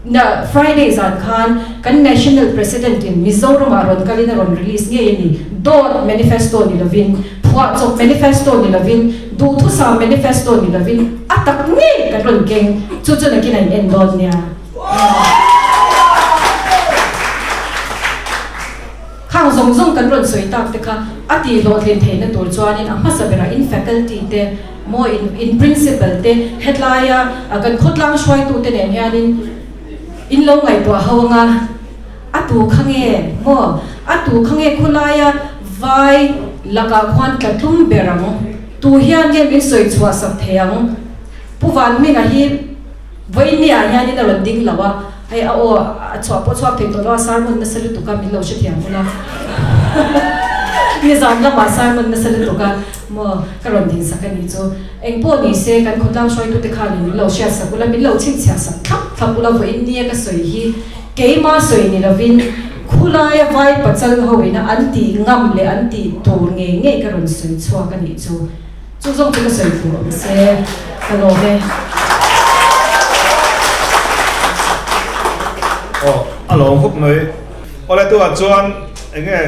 Na Friday zan khan kan National President in Mizoram ah rawn kalin a rawn release ngei a ni. Dawt manifesto ni lovin, phuahchawp manifesto ni lovin, duhthusam manifesto ni lovin a tak ngei kan rawn keng. Chu chu nakin a in en dawn nia. Khang. Khang zawng zawng kan rawn sawi tak te kha a tih hlawhtlin theihna tur chuanin a hmasa berah in faculty te maw in in principal te hetlaia kan khawtlang hruaitute nen hianin in lo ngaihtuah ho anga a tu kha nge maw a tu kha nge khawlaia vai lakah khuan tla tlum ber ang tu hian nge min sawi chhuah sak thei ang Pu Vanhminga hi vawinia hianin a rawn ding lo a. Hei a aw a chhuah pawh chhuak thei tawh lo a, sermon nasa lutuk a min lo hrethiam hun a. Nizan lamah sermon nasa lutuk a maw ka rawn din sak a nih chu. Eng pawh ni se kan khawtlang hruaitute khanin min lo hriat sak ula, min lo chhinchhiah sak thlap thlap ula vawiin nia ka sawi hi keima sawi ni lovin khulaia vai pachal ho ina an tih ngam leh an tih tur ngei ngei ka rawn sawi chhuak a nih chu. Chu zawng chu ka sawi tur awm se ka lawm e. Aw a lawm khawp mai. Awle tunah chuan enge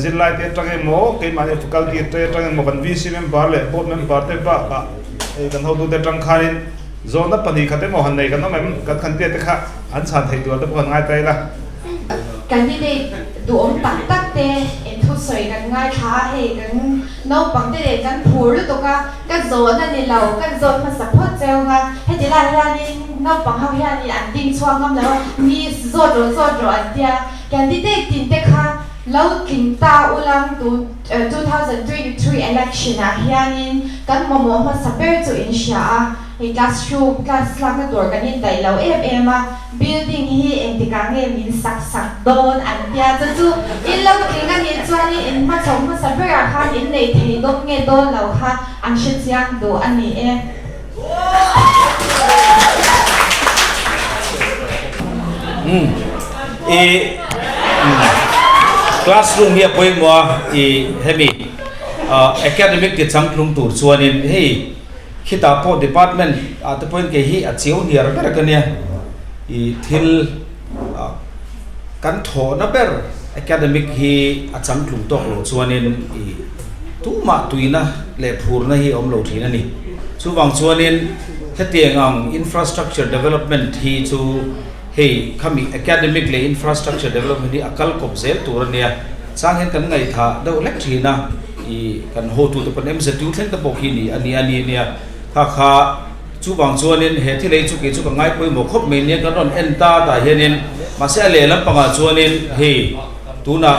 zirlai te atang emaw keimahni faculty te atang emaw kan VC member leh board member te bakah hei kan hotute atang khanin zawhna pahnihkhat emaw han nei kan awm em? Kan khantia te kha an chhan theih tur te pawh kan ngai ta ila. Candidate duhawm tak tak te inthusawi kan ngaithla a, hei kan Naupang te leh kan phur lutuk a, ka zawn a ni lo, kan zawn hmasa phawt cheu nga, heti lai hianin naupang ho hianin an ding chhuak ngam lo a, Miss, zawt rawh, zawt rawh an tia, candidate tin te kha lo tling ta ulang tun 2023 election ah hianin kan mamawh hmasa ber chu in hria a, hei classroom, class lakna tur kan indaih lo em em a, Building hi engtikah nge min sak sak dawn an tia chu chu in lo tling a nih chuanin in hmachho hmasa berah khan in nei thei dawt nge dawn lo kha an hre chiang duh a ni e. Umm i classroom hi a pawimawh a i hemi academic ti changtlung tur chuanin hei Khitah pawh department ah te pawhin kei hi a chiau hniar ber ka nia. I thil kan thawhna ber academic hi a changtlung tawk lo chuanin i tumah tuina leh phurna hi a awm lo thin a ni. Chuvang chuanin hetiang ang infrastructure development hi chu hei khami academic leh infrastructure development hi a kal kawp zel tur a nia. Chang hian kan ngaihthah deuh hlek thin a. I kan hotute pawn MZU thleng te pawh khi ni a ni a ni nia kha kha chuvang chuanin he thil ei chu kei chu ka ngai pawimawh khawp mai nia kan rawn en ta tah hianin mahse a lehlam pangah chuanin hei tunah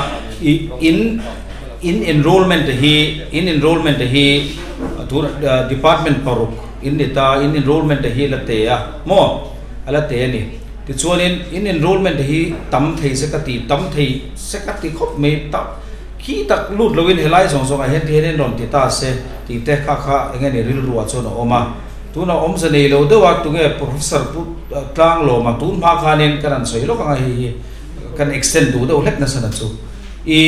i in in enrollment te hi in enrollment te hi tun department paruk in ni ta in enrollment te hi la te a maw a la te a ni tichuanin in enrollment te hi tam thei se ka ti tam thei se ka ti khawp mai ta. Khi tak lut loin helai zawng zawngah hian tihian in rawn ti ta se tih te kha kha eng nge ni rilruah chuan a awm a. Tunah awmze nei lo deuh a tunge Professor Pu Tlanglawma tun hma khanin kan han sawi lawk anga hei hi kan extend duh deuh hlek nasa na chu. I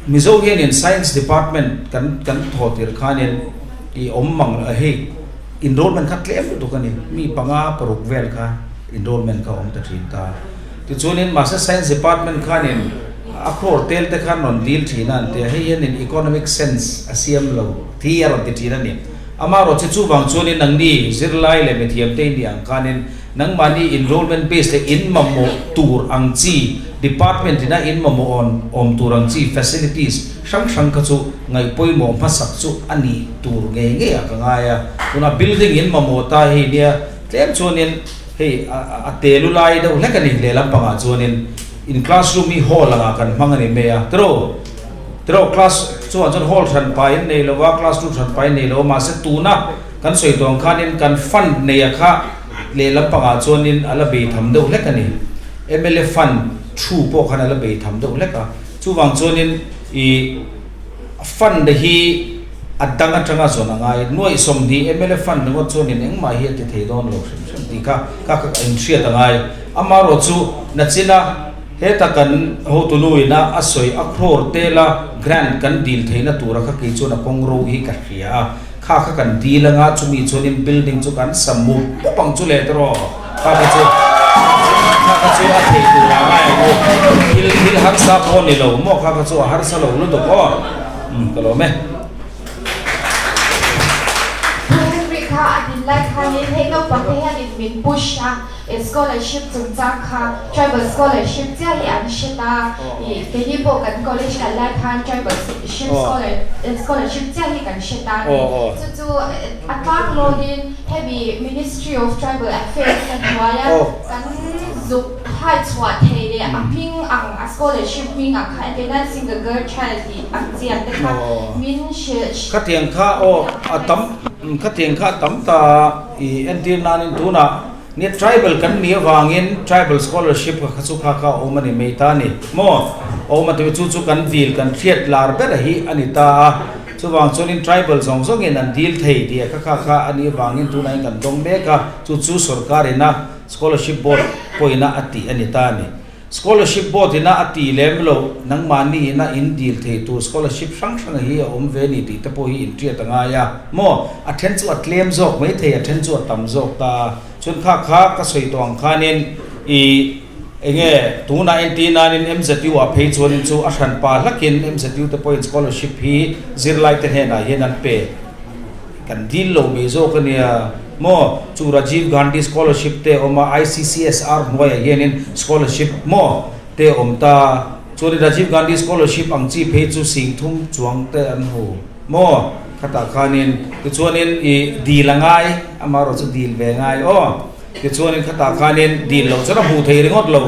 Mizo hianin Science Department kan kan thaw tir khanin i awm mang hei enrollment kha tlem lutuk a ni mi panga paruk vel kha enrollment kha awm ta thin ta. Tichuanin mahse Science Department khanin A crore tel te khan rawn dil thin a an ti a, hei hianin economic sense a siam lo thi a rawn ti thin a ni. Amaherawh chu chuvang chuanin nangni zirlai leh mithiam te in nih ang khanin nangmahni enrollment base leh in mamawh tur ang chi department ina in mamawh awn awm tur ang chi facilities hrang hrang kha chu ngaih pawimawh hmasak chu a nih tur ngei ngei ah ka ngai a. Tunah building in mamawh ta hei nia tlem chuanin hei a telu lai deuh hlek a ni lehlam pangah chuanin. In classroom hi hall angah kan hmang a ni mai a, tiraw? Tiraw class chuan chuan hall hran pa in nei lo a, classroom hran pa in nei lo a, mahse tuna kan sawi tawh ang khanin kan fund neia kha lehlam pangah chuanin a la bei tham deuh hlek a ni. Mla fund thu pawh khan a la bei tham deuh hlek a, chuvang chuanin ih fund hi a dang atanga zawn a ngai. Nuaih 20 mla fund ringawt chuanin engmah hi a ti thei dawn lo hrim hrim tih kha kha kha inhriat a ngai. Amaherawh chu nachina heta kan hotunu ina a sawi a crore tela grant kan dil theihna tura kha kei chuan a kawng ro hi ka hria a, kha kha kan dil anga chumi chuanin building chu kan sa mup mup ang chu leh tawh kha kha chu kha kha chu a theih tur ah ngai ang u thil thil harsa pawh ni lo maw kha kha chu a harsa lo lutuk aw umm ka lawm e. Pu Henry kha a din. lai khanin hei naupang te hianin min push a, scholarship chungchang kha tribal scholarship chiah hi an hre ta, ih keini pawh kan college kal lai khan tribal ship scholarship chiah hi kan hre ta a ni. Chu chu a tlanglawn-in hemi Ministry of Tribal Affairs a hnuaia kan zuk hai chhuah thei leh a hming ang a scholarship hming ang kha entirnan single girl child tih ang chi ang te kha min hrilh Khatiang kha aw a tam khatiang kha a tam ta i entir nanin tunah Nia tribal kan nih avangin tribal scholarship kha kha chu kha kha a awm a ni mai ta a ni maw? A awm a ti chu chu kan vil kan hriat lar ber hi a ni ta a, chuvang chuanin tribal zawng zawngin an dil thei tih kha kha kha a nih avangin tunah hian kan dawng mek a, chu chu sorkar ina scholarship board pawhina a tih a ni ta a ni. Scholarship board ina a tih lem loh nangmahni ina in dil thei tur scholarship hrang hrang hi a awm ve a ni tih te pawh hi inhriat a ngai a maw? A then chu a tlem zawk mai thei a then chu a tam zawk ta a. Chuan kha kha ka sawi tawh ang khanin i enge tunah entir nanin MZU ah phei chuanin chu a hran pa hlakin MZU te pawhin scholarship hi zirlai te hnenah hian an pe. Kan dil lo mai zawk a nia maw? Chu Rajiv Gandhi scholarship te a awm a, ICCSR hnuaiah hianin scholarship maw te a awm ta. Chuanin Rajiv Gandhi scholarship ang chi phei chu sing thum chuang te an hmu maw? Khatah khanin tichuanin i dil a ngai, amaherawh chu dil ve ngai aw. Tichuanin khatah khanin dil loh chuan a hmuh thei ringawt lo.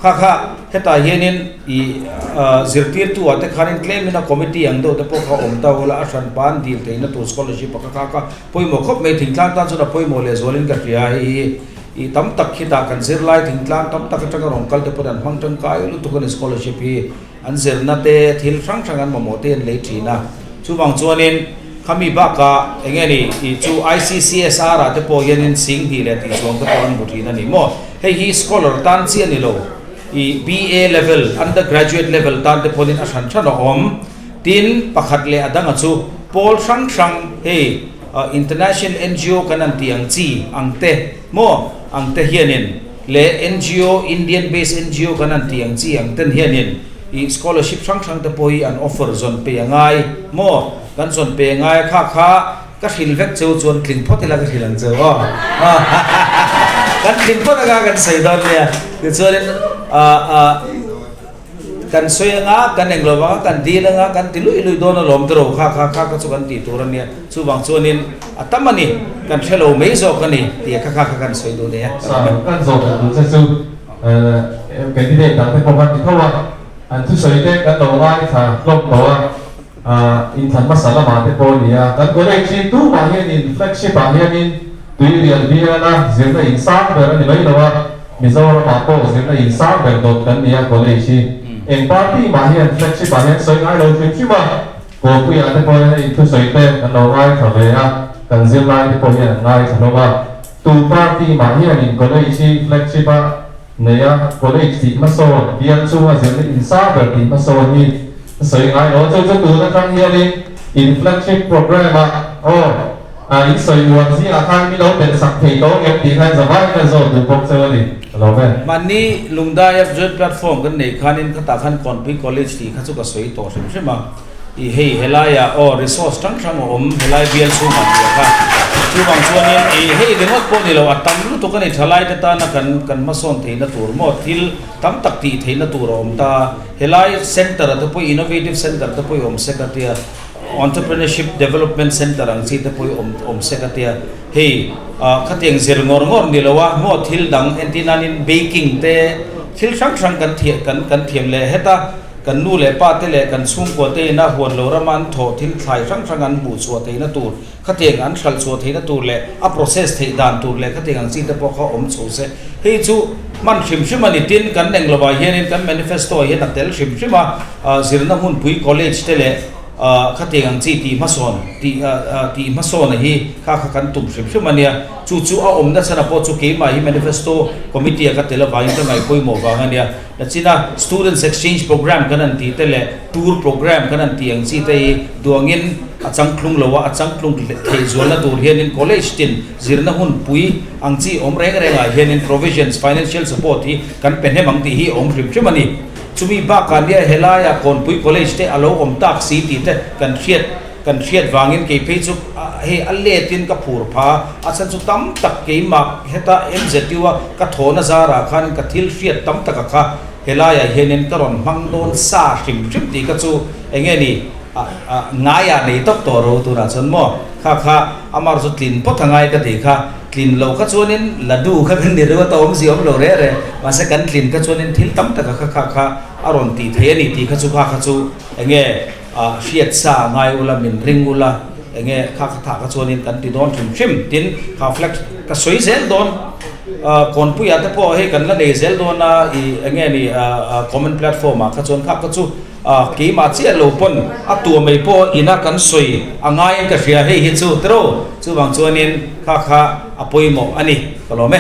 Kha kha hetah hianin i zirtirtu ah te khanin tlemin a committee ang deuh te pawh kha awm ta ula a hran pa an dil theihna tur scholarship a kha kha kha pawimawh khawp mai thingtlang tan chuan a pawimawh lehzualin ka hria hei hi i tam tak khitah kan zirlai thingtlang tam tak atanga rawn kal te pawhin an hmang tangkai lutuk a ni scholarship hi. An zirna te, thil hrang hrang an mamawh te an lei thin a. Chuvang chuanin khami bakah eng nge ni tih chu ICCSR ah te pawh hianin sing hnih leh tih chuang te pawh an hmu thin a ni maw? Hei hi scholar tan chiah a ni lo. Ih BA level, undergraduate level tan te pawhin a hran hran a awm. Tin, pakhat leh a danga chu pawl hrang hrang hei international ngo kan an tih ang chi ang te maw ang te hianin leh ngo, Indian based ngo kan han tih ang chi ang ten hianin ih scholarship hrang hrang te pawh hi an offer zawn pe a ngai maw? Kan zawn pe a ngai a kha kha ka hrilh vek cheu chuan tling phawt ila ka hrilh ang cheu aw kan tling phawt anga kan sawi dawn nia tichuanin ah ah Kan sawi anga, kan eng lo vanga, kan dil anga, kan ti lui lui dawn alawm te ro kha kha kha kha chu kan tih tur a nia. Chuvang chuanin a tam a ni, kan hre lo mai zawk a ni tih kha kha kha kan sawi duh nia. Kan zawh dan tur che chu candidate dang te pawh khan ti tho a, an thusawi te kan lo ngaithla hlawm tawh a, inthlan hmasa lamah te pawh a ni a. Kan college hi tumah hianin flagship ah hianin tuirial biala zirna in sang ber a ni mai lo a, Mizoramah pawh zirna in sang ber dawt kan ni a, college hi eng party mah hian flagship ah hian sawi ngai lo hrim hrim a, Kawpuiah te pawh hian hei thusawi te kan lo ngaithla ve a, kan zirlai te pawh hian an ngaithla hlawm a, tu party mah hianin college hi flagship a nei a, college tih hmasawn, bial chunga zirna in sang ber tih hmasawn hi sawi ngai lo, chu chu tun atang hianin in flagship programme ah aw. A in sawi uar zingah khan mi lo telh sak thei tawh ngem tih khan zavaiin a zawh duh bawk cheu a ni. Ka lo ve. Mahni Lungdai a joint platform kan neih khanin khatah khan Kawnpui College tih kha chu ka sawi tawh hrim hrim a. I hei helaiah aw resource hrang hrang a awm helai bial chhungah tih a kha. Chuvang chuanin i hei ringawt pawh ni lo a tam lutuk a ni thalaite tana kan kan hmasawn theihna tur maw thil tam tak tih theihna tur a awm ta. Helai center ah te pawh innovative center te pawh i awm sek a tia. Entrepreneurship Development Centre ang chi te pawh hi awm awm sek a tia. Hei ah khatiang zir ngawr ngawr ni lo a, maw thil dang entir nanin baking te thil hrang hrang kan thiah kan kan thiam leh heta kan nu leh pa te leh kan chhungkua te ina huan lo rama an thawh thil thlai hrang hrang an hmuh chhuah theihna tur khatiang an hralh chhuah theihna tur leh a process theih dan tur leh khatiang ang chi te pawh kha awm chho se. Hei chu hman hrim hrim a ni tin kan eng lovah hianin kan manifesto ah hian a tel hrim hrim a. Zirna hmunpui college te leh khatiang ang chi tih hmasawn tih tih hmasawn a hi kha kha kan tum hrim hrim a nia. Chu chu a awmna chhan pawh chu keimah hi manifesto committee a ka tel avangin ka ngaihpawimawh vang a nia. Nachina students exchange programme kan han tih te leh tour programme kan han tih ang chi te hi duangin a changtlung lo a, a changtlung theih zualna tur hianin college tin zirna hmunpui ang chi awm reng rengah hianin provisions financial support hi kan pe hnem ang tih hi a awm hrim hrim a ni. Chumi bakah nia helaiah Kawnpui College te a lo awm tak si tih te kan hriat. kan hriat vangin kei phei chu hei a letin ka phur pha a chhan chu tam tak keimah heta MZU a ka thawhna zarah khanin ka thil hriat tam taka kha helaiah hianin ka rawn hmang dawn sa hrim hrim tih kha chu eng nge ni ngaiah nei tawp tawh ro tunah chuan maw kha kha amar chu tlin phawt a ngai ka tih kha tlin lo kha chuanin ladu kha kan ni ringawt a awmzia awm lo reh reh mahse kan tlin kha chuanin thil tam taka kha kha kha a rawn tih theih a ni tih kha chu kha kha chu eng nge hriat sa ngai ula min ring ula eng nge kha kha thah kha chuanin kan ti dawn hrim hrim tin kha flag ka sawi zel dawn kawnpuiah te pawh hei kan la nei zel dawn a ih eng nge ni common platform ah kha chuan kha kha chu Keimah chiah lo pawn a tua mai pawh ina kan sawi a ngaiin ka hria hei hi chu tiro chuvang chuanin kha kha a pawimawh a ni ka lawm e.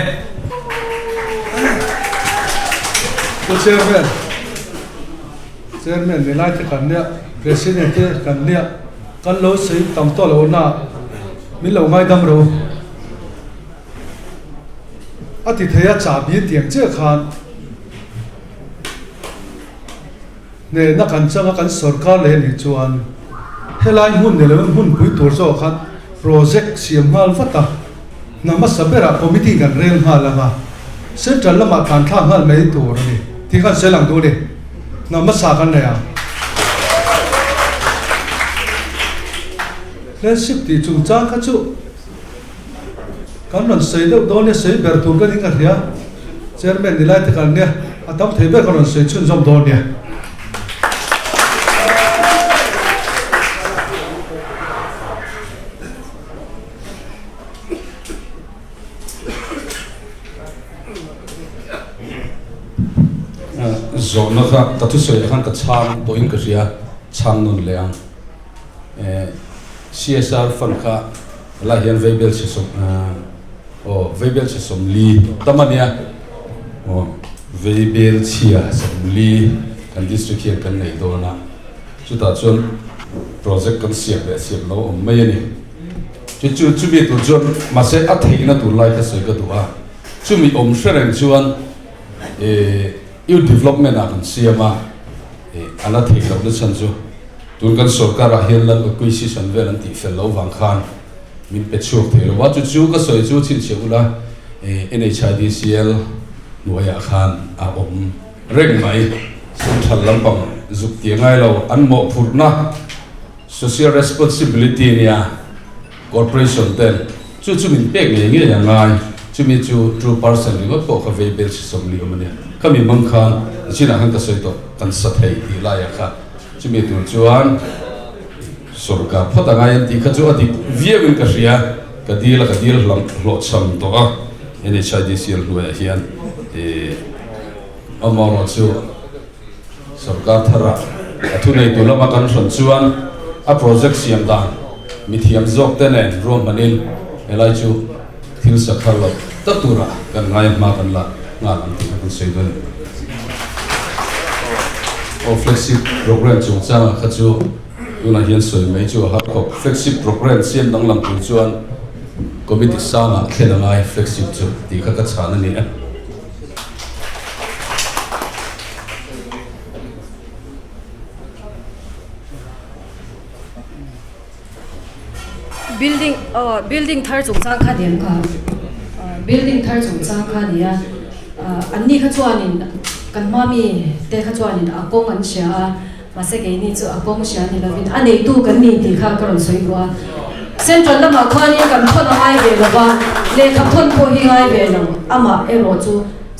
Pu Chairman, Chairman ni lai te kan nia, President te kan nia, kan lo sawi tam tawh lo na min lo ngaidam ro. A ti thei a chahbi tiang chiah khan. Hnehna kan changa kan sorkar leh nih chuan helai hmun ni loin hmun pui tur zawk khan project siam nghal vat a, hna hmasa berah committee kan rel nghal ang a, central lamah tlan thlak nghal mai tur a ni tih khan sawi lang duh a ni. Hna hmasa kan nei ang. Friendship tih chungchang kha chu Kan rawn sawi deuh dawn nia, sawi ber tur ka ning a hria. Chairman ni lai te kan nia, a tam thei ber ka rawn sawi chhunzawm dawn nia. Zawhna kha ka thusawi ah khan ka chhang pawhin ka hria, chhang nawn leh ang. CSR fund kha Helai hian Veibel chhe sawm aw Veibel chhe 40 tam a nia aw Veibel chhia 40 kan district hian kan nei dawn a chutah chuan project kan siam leh siam lo awm mai a ni chu chu chumi tur chuan mahse a theihna tur lai ka sawi ka duh a chumi awm hre reng chuan eh youth development ah kan siam a eh a la theih lohna chhan chu Tun kan sorkar ah hian Lal acquisition vel an tih fel lo vang khan min pe chhuak thei lo a, chu chu ka sawi chu chhinchhiah ula NHIDCL hnuaiah khan a awm reng mai. Central lampang zuk tih a ngai lo, an mawhphurhna social responsibility nia corporation ten chu chu min pek ngei ngei a ngai, chumi chu 2% ringawt pawh kha vei bel si 40 awm a nia, khami hmang khan nichinah khan ka sawi tawh kan sa thei tih laiah kha. Chumi tur chuan sorkar phawt a ngai an tih kha chu a dik viauin ka hria. Ka dil a, ka dil hlawhchham tawh a, NHIDCL hnuaiah hian amaherawh chu sorkar tharah a thuneitu lama kan hrawn chuan a project siam dan mithiam zawk te nen ruahmanin helai chu thil sakhar loh tak turah kan ngai a, hma kan la nghal ang tih kha kan sawi dawn a ni. Aw flagship programme chungchangah kha chu tunah hian sawi mai chu a har khawp. Flagship programme siam danglam tur chuan committee sangah thlen a ngai flagship chu tih kha ka chhan a ni e. Building aw building thar chungchang kha ni ang kha building thar chungchang kha ni a an ni kha chuanin kan hma mi te kha chuanin a kawng an hria a mahse keini chu a kawng hria ni lovin a neitu kan ni tih kha ka rawn sawi duh a central lamah khuanin kan thawn a ngai ve lo va lehkha thawn pawh hi ngai ve lo amah erawh chu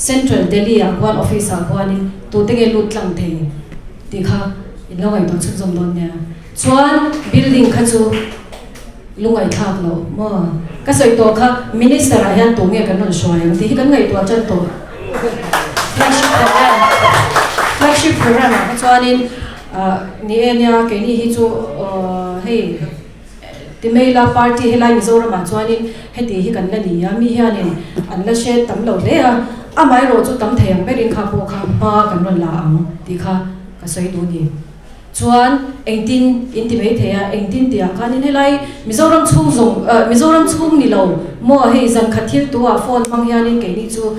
central Delhi ah khuan office ah khuanin tute nge lut tlang thei tih kha in lo ngaihtuah chhunzawm dawn nia. Chuan building kha chu lungaihthlak loh maw? Ka sawi tawh kha Minister ah hian tunge kan rawn hruai ang tih hi kan ngaihtuah tan tawh. Flagship program Flagship program ah kha chuanin ni e nia keini hi chu hei Timeila party helai Mizoram ah chuanin heti hi kan la ni a, mi hianin an la hre tam lo hle a, amaherawh chu tam thei ang berin kha pawh kha hma kan rawn la ang tih kha ka sawi duh ni. Chuan engtin in ti mai thei a, engtin tih ah khanin helai Mizoram chhung zawng eh Mizoram chhung ni lo maw hei zan khat thil tu ah phone hmang hianin keini chu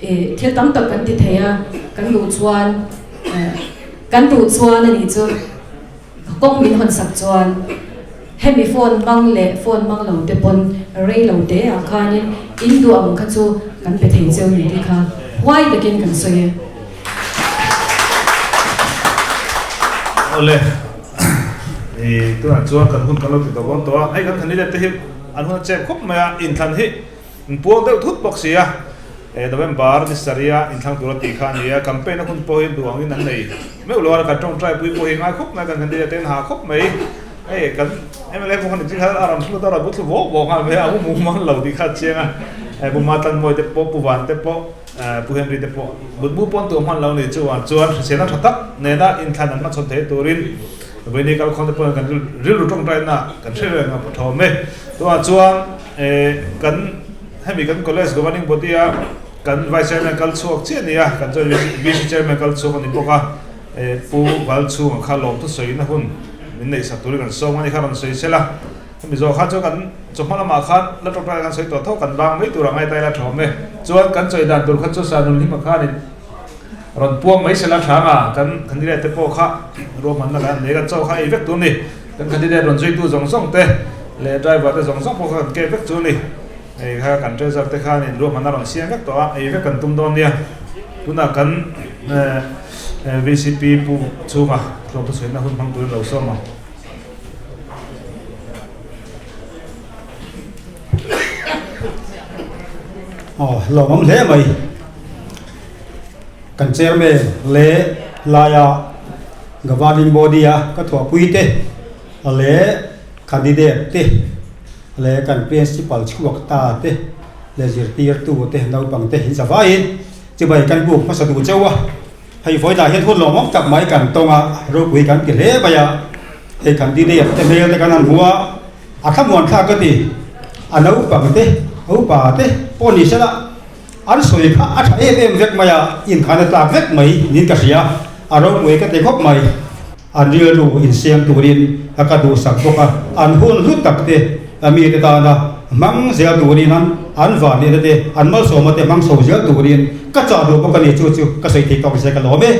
eh thil tam tak kan ti thei a, kan duh chuan eh kan duh chuan a nih chu. Kawng min hawn sak chuan hemi phone hmang leh phone hmang lo te pawn rei lo te ah khanin in duh ang kha chu kan pe thei cheu ni tih kha huai takin kan sawi e. Awle, i tunah chuan kan hun kan lo ti tawh dawn tawh a, hei kan candidate te hi an hun a chep khawp mai a, inthlan hi an puang deuh thut bawk si a, November ni sarih a inthlang tur a tih kha a ni a, campaign a hun pawh hi duh angin an nei meuh lo a, kan tawngtai pui pawh hi ngai khawp mai a, kan candidate te an ha khawp mai, hei kan mla pawh khan engtin khan a rawn thlut a, a rawn bu thlu vawk vawk nghal mai a, a mu mum mang lo tih kha a chiang a, Pu Matlanmawii te pawh Pu Van te pawh Pu Henry te pawh mutmu pawn tur hman lo ni chuan chuan hriselna tha tak nena inthlan an hmachhawn thei turin Vawiini kalkhawm te pawhin kan rilru tawngtaina kan hre reng a thawm e. Tunah chuan kan hemi kan college governing body a kan vice chairman kal chhuak chiah a ni a, kan chuan VC chairman kal chhuak a ni bawk a, Pu Valchhunga kha lawmthu sawina hun min neihsak turin kan sawm a ni kha rawn sawi sela. Hemi zawh kha chuan kan chawhma lamah khan la tawngtai kan sawi tawh tho, kan bang mai tur a ngaihtai la tha awm e. Chuan kan chawi dan tur kha chu Sanun Hlima khanin rawn puang mai sela tha anga kan candidate te pawh kha ruahmanna kan nei kan chaw kha ei vek tur a ni. Kan candidate rawn zuitu zawng zawng te leh driver te zawng zawng pawh kha kan kep vek chu a ni. Hei kha kan treasurer te khanin ruahmanna rawn siam vek tawh a, ei vek kan tum dawn nia. Tunah kan VCP Pu chhunga tlawmthu sawina hun hmang turin lo sawm ang. Aw lawmawm hle mai. Kan chairman leh laia governing body a ka thuahpui te leh candidate te leh kan principal chhuak ta te leh zirtirtu te naupang te in zavaiin chibai kan buk hmasa duh chauh a. Hei vawilah hian hun lawmawm tak mai kan tawng a, ropui kan ti hle mai a, hei kan didei te hmel te kan han hmu a, a thlamuan thlak ka ti, a naupang te, a upa te pawh ni sela an sawi kha a tha em em vek mai a, inkhana tlak vek mai niin ka hria, a ropui ka ti khawp mai. An rilru insiam turin a ka duhsak bawk a, an hun hlu tak te a mite tana hmang zel turin an an vanneihna te, an malsawmna te hmang chho zel turin ka chah duh bawk a ni, chu chu ka sawi thei tawk zek alawm e.